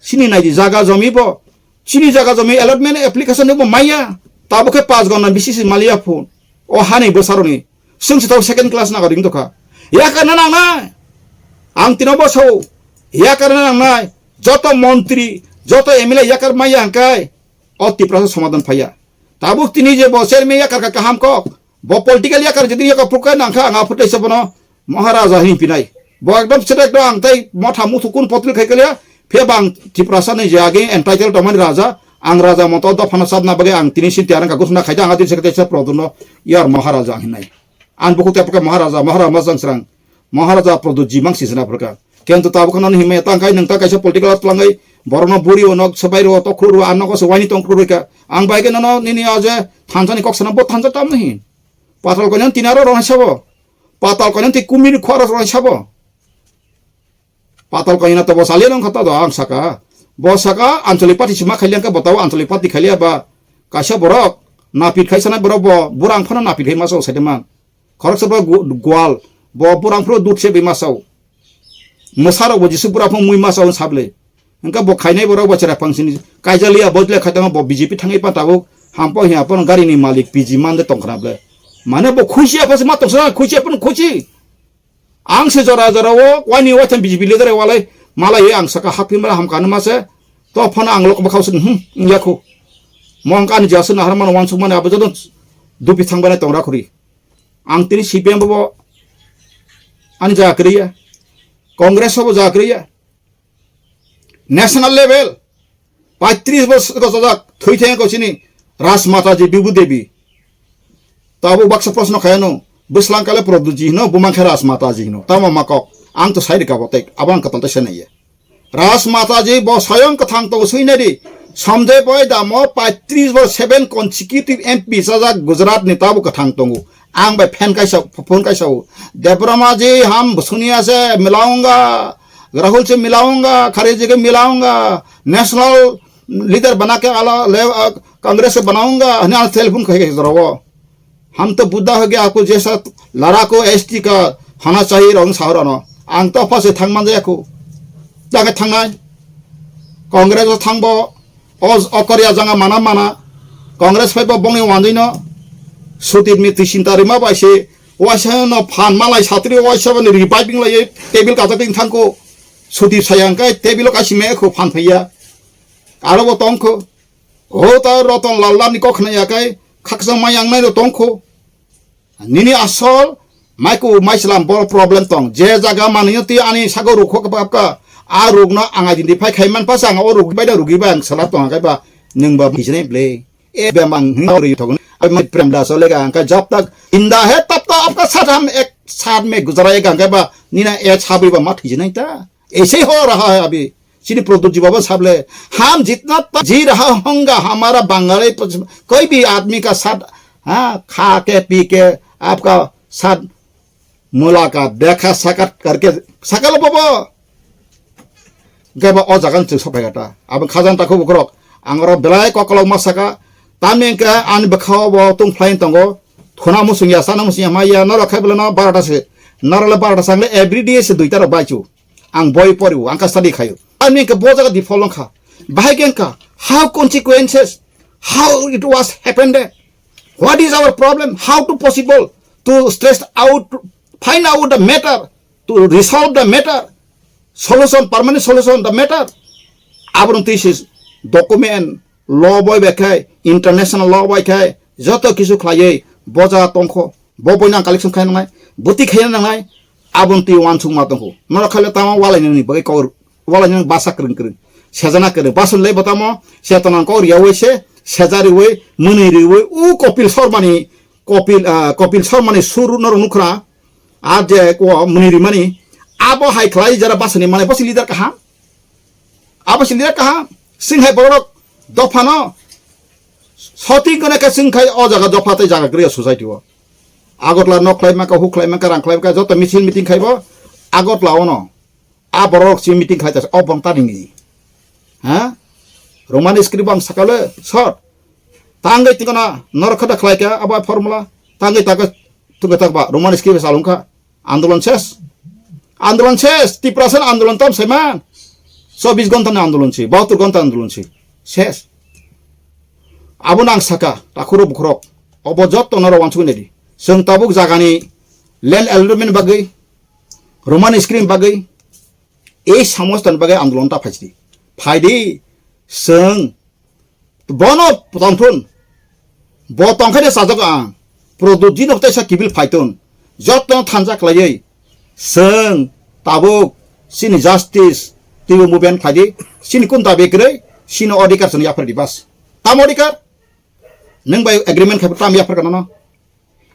Chini naidi jaga jomi bo, chini jaga jomi allotment application bo maya, tabo khe pas gonna bisi si maliya phun. O hani bwsaroni, chwng se tabo second class nagoring tokha. Yakarna nangnai, ang tino bo sao, yakarna nangnai, joto montri, joto M L A yakar maya hwnkhe, o Tiprasa somadhan phaiya. Tabuk tini je bo chairman yakar kha kaham kok. Bo political yakar jodi yakar phukai nangkha ang aphutei se bono Maharaja hin pinai. Bo ekdom sida ekdom ang tai motha muthu kun potil khai kaliya. Phe bang Tiprasa ni je age entitled tongmani raja. Ang raja moto dophano sabna bagwi ang tini sin tiarang ka gusna khaida ang adin sekte se produno yar Maharaja hinai. Ang buku te phuka Maharaja, Maharaja majang srang. Maharaja Pradyut ji mang sisina phrwkha. Kento tabuk no himya tang kai nang ta kaisa political at twlangwi borokno buri o nok swbai ro to khru ro an nogo swbai ni tong khru ro ka. Ang bai khe nono nini o je thansa ni kok sana bo thansa tam nahi. Patal koino tinaro rong sabo. Patal koino ti kumir khwaro rong sabo. Patal koino to bo sali rong khata do ang saka. Bo saka ancholi party sima khailiang ka bo tabo ancholi party khailia ba kaisa borok napit khai sana borok bo burang phano napit khai masa o saiman. Khoroksa bo gu-, gwal, bo burang phuru dut se bima sao. Mwsarok bo Jisu bura phung mui ma sao sable. Hingke bo khainai borok bo chera phangsini kaijaliya bo jle khaitama bo B J P thangwi pa tabuk hampo hiya pono gari ni malik P G mande tongkhna ble. Mane bo khuisi apa se ma tongsa khuisi apa khuisi. Ang se jora jora o wani waitham B J P leader walai malai ang saka haphi mala hamkani ma se to phano ang lok bwkhao se hmm yakhu. Mo wngkha ani jaga se naharmano uansukmani abo joto dupi thangbai tongra khuri. Ang tini C P M bo ani jaga kwrwi ya. Congress bo jaga kwrwi ya. National level paitris bosor gojojak thwi thengko chini Rajmata ji Bibhu Devi. Tabuk baksa proshno khaiyano, bwslang kale Produtji hino, bumang khe Rajmata ji hino. Tamo ma kok, ang to sai rika bo tei, abo ang kwtal ta se naiya. Rajmata ji bo soyong kwthang to sui nai di. Somjoi bai damo paitris bo seven consecutive M P chajak Gujarat ni tabuk kwthang tongo. Ang bai fan kaisa, phone kaisa o. Debbarma ji ham suniya se milaunga, Rahul se milaunga, Kharge ji ke milaunga, national leader bana ke ala le, ah, Congress se banaunga, hini ala telephone khai khai jora o. हम तो बुढ़ा हो गया, आपको जैसा लड़ाकू एसटी का होना चाहिए, rong sahorano. Ang to pha se thang man jaya ko. Jaga thangnai. Congress o thangbo, o, o Korea janga mana mana. Congress phaibo bongni wanjwi no. Sutit mi twi sinta rima bai se. Waisa no phan malai satri waisa bani reviving lai table kata ting thangko. Sutit sayang kai table o kasi me ko phan phaiya. Aro bo tongko. O ta Roton Lal Lal ni kok khna ya kai khaksa mai ang nai ro tongko. Nini asol maiku maislam bor problem tong. Je jaga manwi twi ani sago rukho ka bapka. A rukno ang identify khai man pas ang o ruk bai da rugi ba ang sala tong kai ba nwng ba hijne ble. E bemang hino ri thogno. Ai mai prem da so lega ang kai jab tak inda he tab ta apka sat ham ek sat me guzara ek ang kai ba nina e chabi ba ma thijne ta. ऐसे हो रहा है अभी। Chini Pradyot ji baba sable, हम जितना तक जी रहा होगा, हमारा बंगाली कोई भी आदमी का साथ, हाँ, खा के पी के आपका साथ मुलाकात, देखा साक्षात करके, sakalo baba. Gaba o jagan chwng sopai gata. Abang khajan takhu bukrok. Ang oro belai kokolok ma saka. Tamni hwnkhe ani bwkhao bo tong phlai tongo. Khuna musung ya, sana musung ya, ma ya, norok khai bwlano barota se. Norok le barota sangle every day se duita rok baichu. Ang boi poriwo, ang ka study khayo. Ani hwnkhe bo jaga default wngkha. Bahai khe wngkha, how consequences, how it was happened, what is our problem, how to possible to stress out, find out the matter, to resolve the matter, solution, permanent solution the matter. Abono twi se document, law boi bai khai, international law bai khai, joto kisu khlaiwi boja tongkho, bo boino ang collection khai nangnai, bwtwi khai nangnai, aboni twi uansukma tongkho. Norok khaile tamo walainani bagwi kok, walainani basa kwrwng kwrwng, sejana kwrwng, basonle bo tamo chetona kok riyawi se, sejariwi, mwnwi riwi, u Kopil Sharmani, Kopil, ah, Kopil Sharmani sur norok nukhra, a je ko mwnwi rimani, abo hai khlai jara basani mane bosi leader kaham. Abo si liya kaham, sing hai borok dophano soting kone khe sing khai o jaga dopha tei jaga kwrwi society o. Agartala nok khlai maka, huk khlai maka, rang khlai maka, joto misil meeting khaibo Agartala ono. A borok si meeting khlai ta o bong ta ringni. Ha? Roman script bang sakale sot. Tangwi tingkona norok khada khlai kha abo formula. Tangwi tago tuga takba Roman script salung kha. Andolon ses. Andolon ses. Tiprasa ni andolon tam saiman. Chobbish ghonta ni andolon si, bahattor ghonta andolon si. Ses. Abo nang saka, takhurok bukhurok. Obo jotto norok uansukwi naidi. Chwng tabuk jagani land allotment bagwi, Roman script bagwi, ei samostani bagwi andolon ta phaisidi. Phaidi, chwng Bono tongthun. Bo tongkhe de sajak ang. Product jino teisa kibil phaitun. Jotto thanja khlaiwi. Chwng tabuk chini justice twibo movement khlaidi. Chini kun dabi kwrwi. Chini odhikar chwng yaphardi bas. Tam odhikar? Nwng bai agreement khai tam yapharkha nono.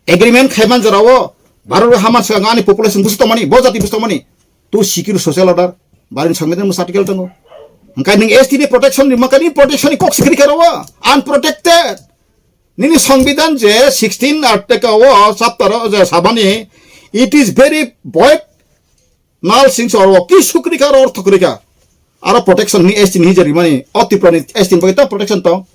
Agreement khaiman jorao Bharat o haman swkang ani population busu tongmani, bo jati busu tongmani. To secure social order, Bharat ni Sangbidan busu article tongo. Hwnkhe nwng S T ni protection ni, makani protection ni kok sikri karo o, unprotected. Nini Sangbidan je sixteen article o chapter o je sabani, it is very void. Nal singso oro ki sukri ka oro thokri ka. Aro protection ni S T ni hijari mani. O Tripura ni S T ni bagwi ta protection tong.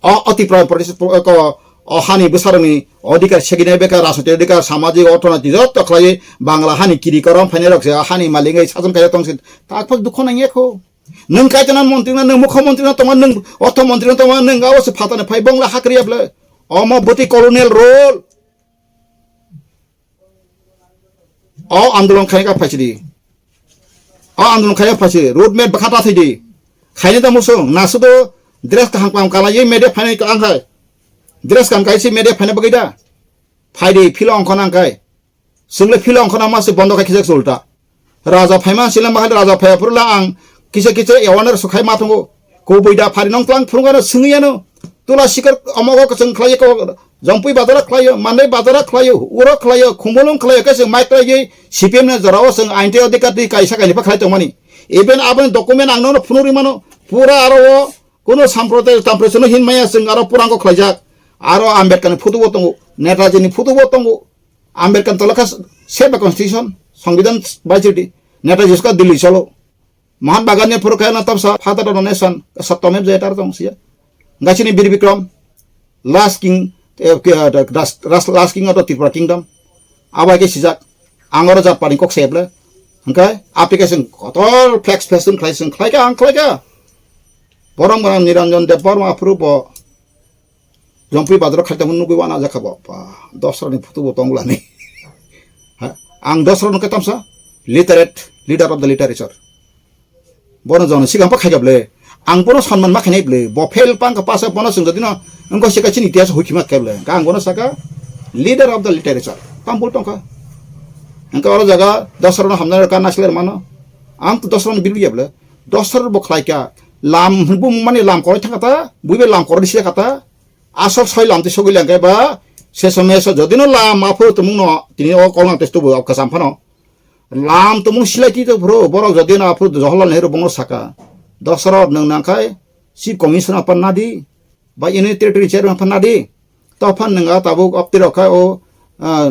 O, o Tripura ni protection po-, ko, o hani bwsarok ni odhikar segini beka rajnitik odhikar samajik orthonoitik joto khlai Bangla hani kiri korom phainai rok se hani malingai sajon kaya tong se tak phak dukho nang yakho. Nung kaitana montri na nung mukho montri na tongma nung ortho montri na tongma nung abo se phatani phai bongla hakri able. Omo bwtwi colonial rule. O andolon khaina ka phaisidi. O andolon khaina phaisidi. Road map bwkha ta thaidi. Khaina ta musung. Nasudo Dress kaham kaham kanlaiwi media phainai ka ang hai. Dress kaham kaise media phaina bagwi da. Phaidi philo ongkhona ang kai. Chwngle philo ongkhona ma se bondo khai khijak sulta. Raja phaima sila mahal raja phaya phurula ang kisa kisa awareness khai ma tongo. Kubui da phari nong tlang phurungano swngyano. Tula sikar omogo kwchwng khlaiya ko, Jompui bazara khlaio, Mandai bazara khlaio, uro khlaio, Khumulwng khlaio, kaisa mai khlaiwi C P M ni jorao chwng ain tei odhikar twi kaisa kainwi pha khlai tongmani. Even aboni document ang nono phunugwi mano, pura aro o kuno samprodaya tamproswno hin maya chwng aro purango khlaijak. Aro Ambedkar ni photo bo tongo, Netaji ni photo bo tongo. Ambedkar tolakha save the constitution, Songbidan baisiti, Netaji ska Delhi cholo. Mohan Bagan ni phuru khe na tamsa father of the nation, Satyameva Jayate tong siya. Gachini Bir Bikram, last king, eh, ke, eh, last, last, last king of the Tripura kingdom. Abai ke sijak, angoro jat pani kok seble. Hingke application kotor flex flex tun khlai sing khlai ka ang khlai ka. Borong borong Niranjan Debbarma aphuru bo Jompui bazaro khaitamo nugwi wana jakha bo. Ba, Dasarath ni photo bo tongla ni. Ha, ang Dasarath no khe tamsa literate, leader of the literature. Bono jono sigang pa khaikha ble. Ang bono sanman ma khainai ble. Bo fail pang ka pasa bono sung jadino. Engko sika chini itihas huikima khe ble. Ka ang bono saka leader of the literature. Tam bul tongkha. Engko oro jaga Dasarath no hamna ka nasler mano. Ang to Dasarath no biru ya ble. Dasarath bo khlai ka. Lam bu mani lam koroi thangkha ta. Buibe lam koroi sika kata. Asok soi lam te sogwi lengkhe ba, seso meso jodino lam aphuru tumung no tini o kolna te tubu o kasam phano. Lam tumung silai ti to phuru borok jodino aphuru Jawaharlal Nehru bongno saka. Dasarath nwng nangkhai Chief Commissioner aphan nadi, ba Union Territory Chairman aphan nadi. To aphan nwng a tabuk opti rok khai o, ah,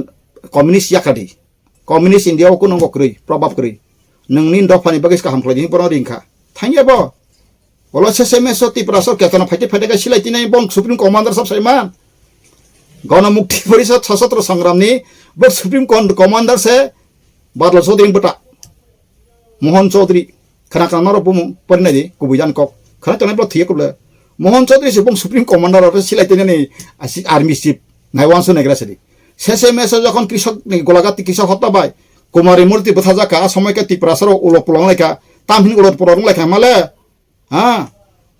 communist yakadi. Communist India o kuno bo kwrwi, probab kwrwi. Nwngni dophani bagwi se kaham khlai di, bono ringkha. Thangya bo. Olo sese meso Tiprasa keto no phaite phaite khe silai tinai bong Supreme Commander sab saiman. Gana Mukti Porishad Sashastra Sangram ni bo Supreme Con-, Commander se Badla Chaudhary bwta. Mohan Chaudhary. Khana khana norok bumung porinai di kubui jan kok. Khana tonai blo thiye kuble. Mohan Chaudhary se bong Supreme Commander oro silai tinai ni asi army chief. Nai wansu negra sedi. Sese meso jokhon Krishok ni Golaghat Krishok hotya bai. Kumari Murti bwtha jaka a somoi khe Tiprasa rok ulo pulong lai kha. Tam hin ulo pulong lai kha male. Ha,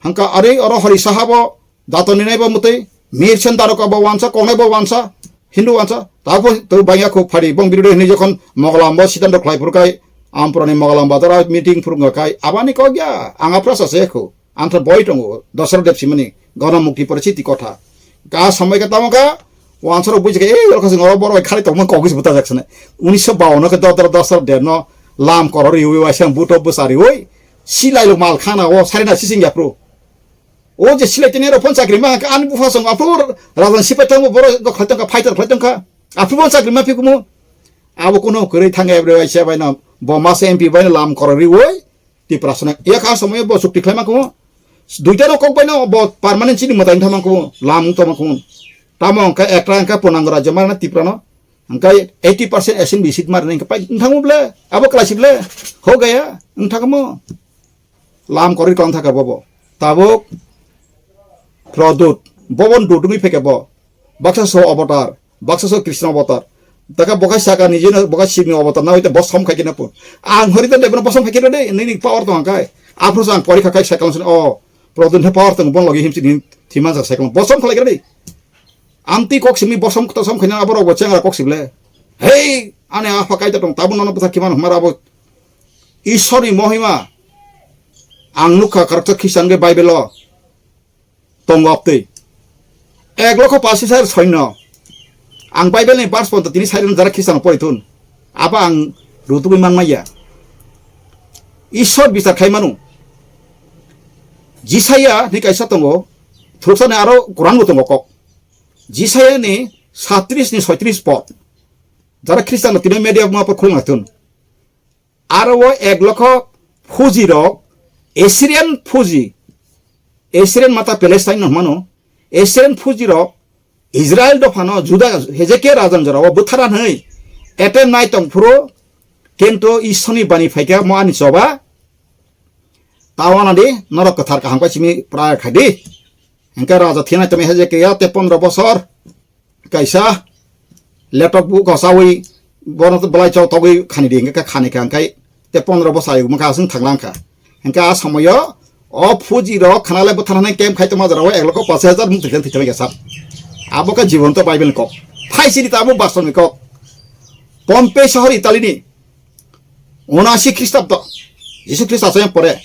hangka ari oro Hari Saha bo, dato ninai bo mwtwi, Mir Sen Daroka bo wansa, kongnai bo wansa, Hindu wansa, tabo to bangya kho phari, bong birude hinwi jokhon Mogolam bo sitan rok khlai phuru kai, Ampurani Mogolam bazar meeting phuru wngkha kai, abani kok ya, ang aphra sa se kho, ang tha boi tongo, Dasarath Deb simani, Gana Mukti Porishad ti kotha. Ka sambai ka tamo ka, wansaro buji ka, eh, oro kasi ngoro boro khali tongma kok gis buta jaksane. Unisho bawan ke Dasarath Deb no, lam korori ui, waisang buto bwsari ui, Silai lo mal khana o sarina sising yapro. O je silai tini ro phone chakri ma ka ani bupha song apro rajan sipai tong boro go khlai tong ka fighter khlai tong ka. Apro phone chakri ma phikumo. Abo kuno kwrwi thang ebre waisa bai no bo mas M P bai no lam korori oi. Tipra sona ya ka somoy bo chukti khlai ma kumo. Duita ro kok bai no bo permanent chini mwtai thama kumo. Lam to ma kumo. Tamo ka ekra ka ponang raja marna Tipra no. Angkai eighty percent S N B seat marna ka pai thangmo ble. Abo klasi ble. Ho gaya. Thangmo. Lam korwi tong thaka bobo. Tabuk Produt. Bobo dudungwi pheke bo. Baksa so avatar. Baksa so Krishna avatar. Taka bokai saka ni jino bokai Shiv ni avatar na hoite bo som khai kena pun. Ang hori tande bono bo som khai kena de. Nini power tong kai. Aphru sang pori kha kai cycle sun. Oh. Produt he power tong bon logi him sini thima sa cycle. Bo som khalai kena de. Amtwi kok simi bosom kota som khaina aborok bo chengra kok sible. Hei, ani apha kaita tong tabun nono bwthar khimano hwnmara abo Ishorni mohima. Ang nukha karakter Khristian ge Bible o tongo aptwi. Ek lokho pasis hajar soino. Ang Bible ni verse ponto tini sairon jara Khristian pori thun. Abo ang rutugwi manmaya. Ishor bichar khai manu. Jisaya ni kaisa tongo. Thursa ni aro Quran bo tongo kok. Jisaya ni satris ni soitris pod. Jara Khristian no tini media ma por khulung athun. Aro o ek lokho Fuji rok, Assyrian Fuji, Assyrian mata Palestine no hmano, Assyrian Fuji rok Israel dophano Juda Hezekia rajan jora o bwtharan hwnwi attack nai tong phuru kintu Ishorni bani phaikha mo ani choba. Tawana di norok kwthar kaham kai simi prai khai di. Hingke raja thina temi Hezekia te pondro bosor kaisa laptop bu kosawi bono belai chok togwi khani di hingke khani kha hingke te pondro bosai mokha aswng thanglang kha. Hingke a somoyo O phuji rok khana le bwthar hanai camp khai tongma jora o ek lokho pash hajar mung thwikhe thwikhe sap. Abo khe jibon to Bible ni kok. Phai sini ta abo bastor ni kok. Pompey sohor Italy ni. Unasi Khristabdo. Jisu Khristo asai pore.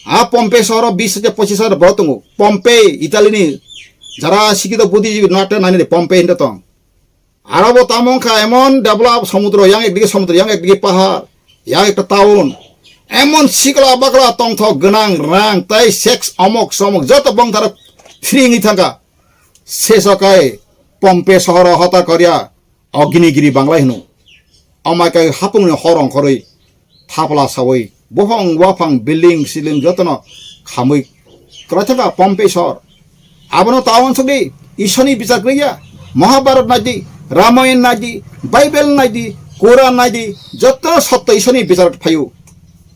A Pompey sohor o bis hajar pochis hajar borok tongo. Pompey Italy ni jara sikito budi nate nani de Pompey hinde tong. Aro bo tamo wngkha emon develop somudro, yang ekdigi somudro, yang ekdigi pahar, yang ekta town. Emon sikla bakla tongthok gwnang rang tai sex omok somok joto bongtharo free wngwi thangkha. Seso kai Pompey sohoro hota koria Agnigiri Bangla hino. Amai kai hapungni hor ongkhorwi thapla sawi, buphang waphang, building siling jotono khamwi kwlai thangkha Pompey sor. Abono ta uansukdi, Isoni bichar kwrwiya. Mahabharat naidi, Ramayan naidi, Bible naidi, Quran naidi, joto sotto Isoni bichar phaio.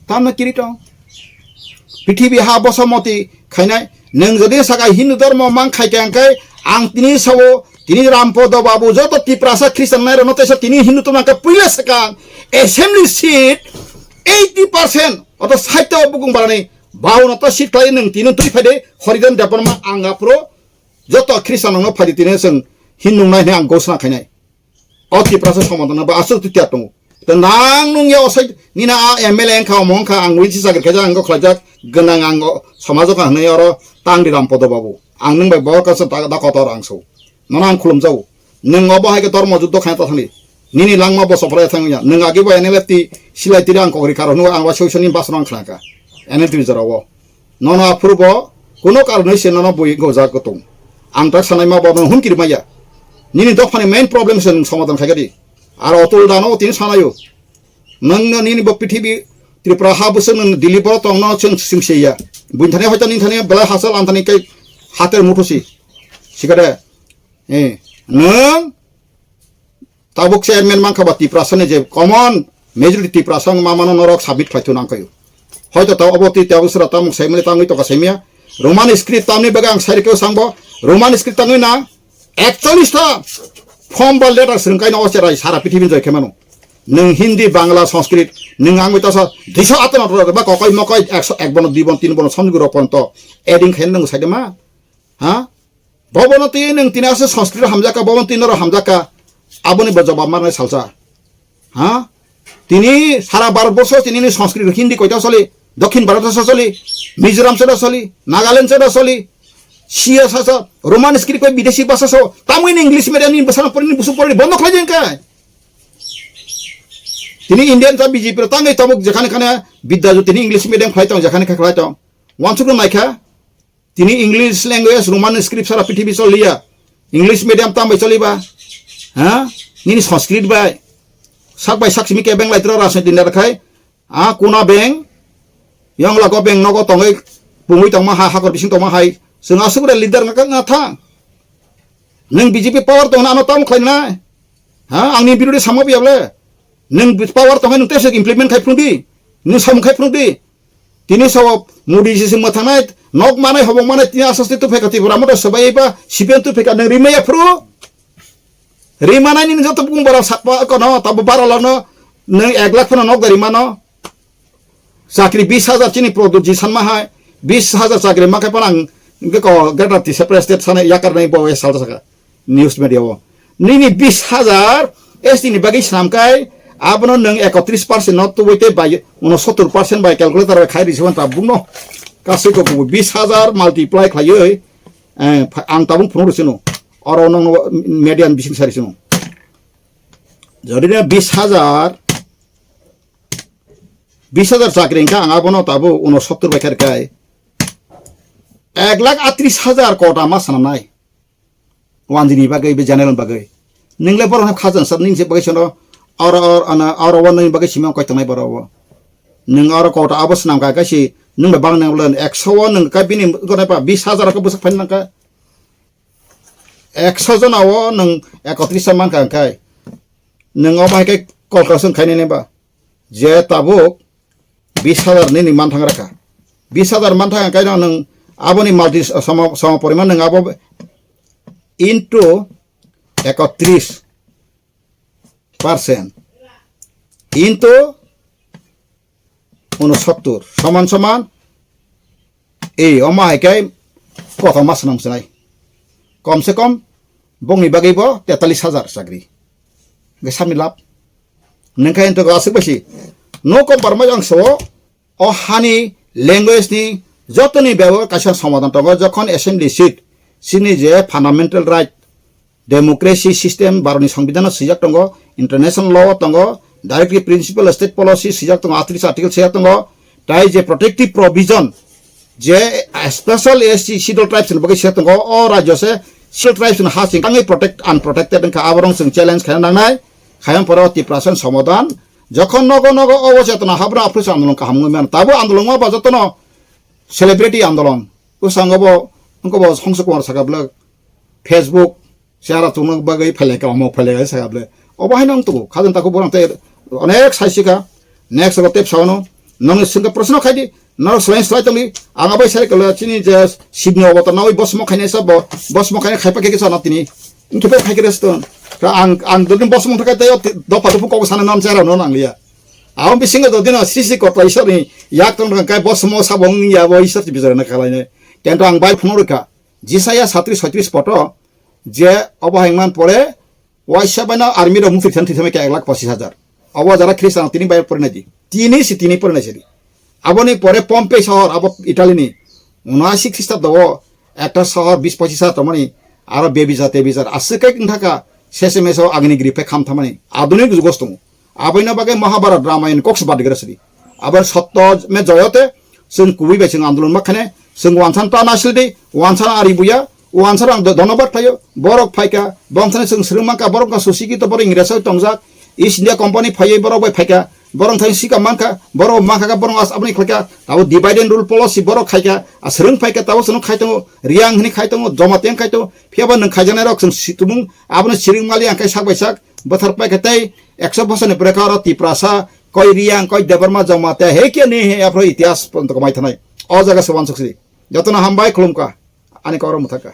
Tamno kiri tong? Prithibi ha bosamoti khainai. Nwng jodi saka Hindu dhormo mang khai khe ang khe ang tini sao tini Rampodo Babu joto Tiprasa Christian nai rokno teisa tini Hindu tongma khe puila saka assembly seat eighty percent oto sait o bukung barani bau no to seat khlai nwng tini twi phai de Horidan Debbarma ang aphuru joto Christian rokno phai de tini chwng Hindu nai hwnwi ang ghosna khainai. O Tiprasa somodan ba aswk twi tiya tongo. Te nang nung ya osai nina a M L A wngkha omo wngkha ang winsi chakri khaijak ang khlaijak gwnang ang o samajo kha hwnwi oro tang di Rampodo Babu. Ang nung bai bo kasa da, da kotor ang so. Nono ang khulum jago. Nung obo hai khe dormo juddo khaina ta thangdi. Nini langma bo sopra thang ya. Nung agi bo N L F T silai tiri ang kokri karo hwnwi ang wa soi soni basno ang khlaka. N L T jora o. Nono aphuru bo kuno karonwi se nono bui gojak tong. Ang tak sanai ma bo nono hunkiri maya. Nini dophani main problem se nwng somadan khaikha di. Aro Atul dano tini sanayo. Nwng no nini bo prithibi Tripura ha bwswk nwng Delhi boro tong no chwng singse ya. Buini thani hoito nini thani belai hasal ang thani kai hater muthusi. Sikade. Eh, nwng Tabuk chairman mankha ba Tiprasa ni je common majority Tiprasa wng ma mano norok submit khlai thun ang kayo. Hoito ta obo twi tabuk sura tamung saimani tangwi toka saimya. Roman script tamni bagwi ang sai rikeo sangbo Roman script tangwi na ekchollis ta form ba letter swrwng kaino o cherai sara pithibini joi khe mano. Nwng Hindi, Bangla, Sanskrit, nwng angwi tasa duiso ato na ba kokoi mokoi ekso ek bono dui bono tin bono somjuguro ponto adding khaina nwng saide ma. Ha? Bobono twi nwng tini aswk Sanskrit hamjakha, bobono twi norok hamjakha. Aboni bo jobab manai salsa. Ha? Tini sara Bharat borsho tini ni Sanskrit Hindi koita soli, Dokhin Bharat sa soli, Mizoram sa soli, Nagaland sa soli, Sia sa sa, Roman script koi bidesi bhasha sa, tamwi ni English medium ni bwsano pori ni busu pori bondo khlai jeng kai. Tini Indian ta B J P ro tangwi tabuk jekhane khane Bidya Jyoti ni English medium khlai tong, jekhane khe khlai tong. Wansuk no naikha. Tini English language, Roman script sara prithibi choliya. English medium tam bai choliba? Ha? Nini Sanskrit bai. Sak bai sak simi kebeng lai tro rajniti neta khai. A kuna beng. Yang lago beng nogo tongoi pungui tongma hai, hakor bising tongma hai. Chwng aswk bre leader ngaka nga tha. Nwng B J P power tongna ano tam khlai nai. Ha? Angni birodi samo biyable. Nwng power tongai nwng tesa implement khai phung di. Nwng samung khai phung di. Tini sao Modi jisi mwthangnai, nok manai, hobong manai, tini aswk se tupheka Tripura moto swbai ba C P M tupheka nwng rimaya phuru. Rimanai nini joto bung bara sakpa kono, tabo bara lono, nwng ek lakh phano nok dari mano. Chakri bis hajar chini Pradyut ji sanma hai, bis hajar chakri makai panang, hingke ko Greater Tisa Press State sana yakar nai bo sal saka. News media o. Nini bis hajar S T ni bagwi swnam kai, abono nwng ekotris percent no tubui tei bai, unosottor percent bai calculator bai khai risi ta bungno. Kasui ko kubu bis hajar multiply khlaiwi, eh, pha-, ang tabung phunuk risi no. Oro nwng media ni bising sari sino. Jodi na bis hajar, bis hajar chakri wngkha ang abono tabuk unosottor bai khai kai. Ek lakh atris hajar kota ma swnam nai. Wanjini bagwi, be general bagwi. Nwng le borok no khajan sat nini je bagwi sono oro, oro, ana, oro o nini bagwi simi koi tongnai borok o. Nwng oro kota abo swnam kha kaisi nwng le bang nang le ekso o nwng ka bini gone pa bis hajar ko bwsak phan nang ka. Ekso jona o nwng ekotris man kha kai. Nwng o bai kai call ka sung khainai ne ba. Je tabuk bis hajar nini manthang rakha. Bis hajar manthang kaino nwng aboni multi sama, sama poriman nwng abo into ekotris percent into unosottor soman soman E, omo hai khe kothoma swnam swnai. Kom se kom bongni bagwi bo tetalis hajar chakri. Hwnkhe sami lab. Nengkha entogo aswk baisi. No compromise ang sao. O hani language ni jotoni bebo kaisa somadhan tongo. Jokhon assembly seat, chini je fundamental right, democracy system, Bharotni Songbidan o swijak tongo, international law o tongo, directive principle, state policy swijak tongo, atris article swijak tongo, tai je protective provision, je special S T schedule tribes ni bagwi swijak tongo, o rajyo se schedule tribes ni ha sing tangwi protect, unprotected wngkha, aborok chwng challenge khaina nangnai, khayang poro Tiprasa ni somadhan, jokhon nogo nogo o chetona habra aphuru andolon kaham wngwi mano, tabo andolon ma ba jotono celebrity andolon, bwskango bo, wngkha bo Hongsa Kumar sakha bwlwk, Facebook, chara tongna bagwi phailai ka, omo phailai ka, saka ble. Obo haino wng tongo, khajang takhuk borok tei onek sai sika. Next abo tep saono, nongni swngkha proshno khaidi, norok swlai swlai tongdi, ang abai sai kala chini je sibni obo to nawi bosmo khainai sa bo, bosmo khainai khaipa khe kisa na tini. Wngkhe bo khai khe resto. Ka ang, ang dodin bosmo thakai tei dopha dopha kok sana nam chara no nangliya. Ang bisingo dodin sri sri kota Isor ni yak tong kai bosmo sabong ya bo Isor ti bijar na khalai ne. Tento ang bai phunuk rikha. Jisaya satris soitris poto je obo hai wngman pore waisa baino army rok mukti thani thithomai khe ek lakh pochis hajar. Obo jara Khristan tini bai porinai di. Tini si tini porinai sidi. Aboni pore Pompei sohor abo Italy ni unasi Khristabdo o ekta sohor bis pochis hajar tongmani aro bebizar tebizar aswk khe wngthaka sese meso agini gripe kham thamani adunik jugos tongo. Aboino bagwi Mahabharat Ramayana kok se badi gra sidi. Abo sotto me joyote, chwng kubui bai chwng andolon ma khane, chwng wansan ta nasil di, wansan ari buya, wansan ang do-, donobat phaio, borok phaika, bongthani chwng swrwng manka, borok ka susikito, borok Ingresa tongjak, East India Company phaiwi borok bai phaika, borok thani sika manka, borok manka ka borok as aboni khlaika, abo divide and rule policy borok khaika, a swrwng phaika, tabo chwng khai tongo, Riang hini khai tongo, Jamatia khai tongo, phiyaba nwng khaijaknai rok chwng si-, tumung, abono siring mali ang khai sak bai sak, bwthar paikha tei ekso bosor ni bwrwkha oro Tiprasa, koi Riang, koi Debbarma, Jamatia, he khe ni he aphro itihas ponto kwmai thanai. O jaga se wansuk sidi. Jotono hambai khulumkha. Ani kok oro mwthakha.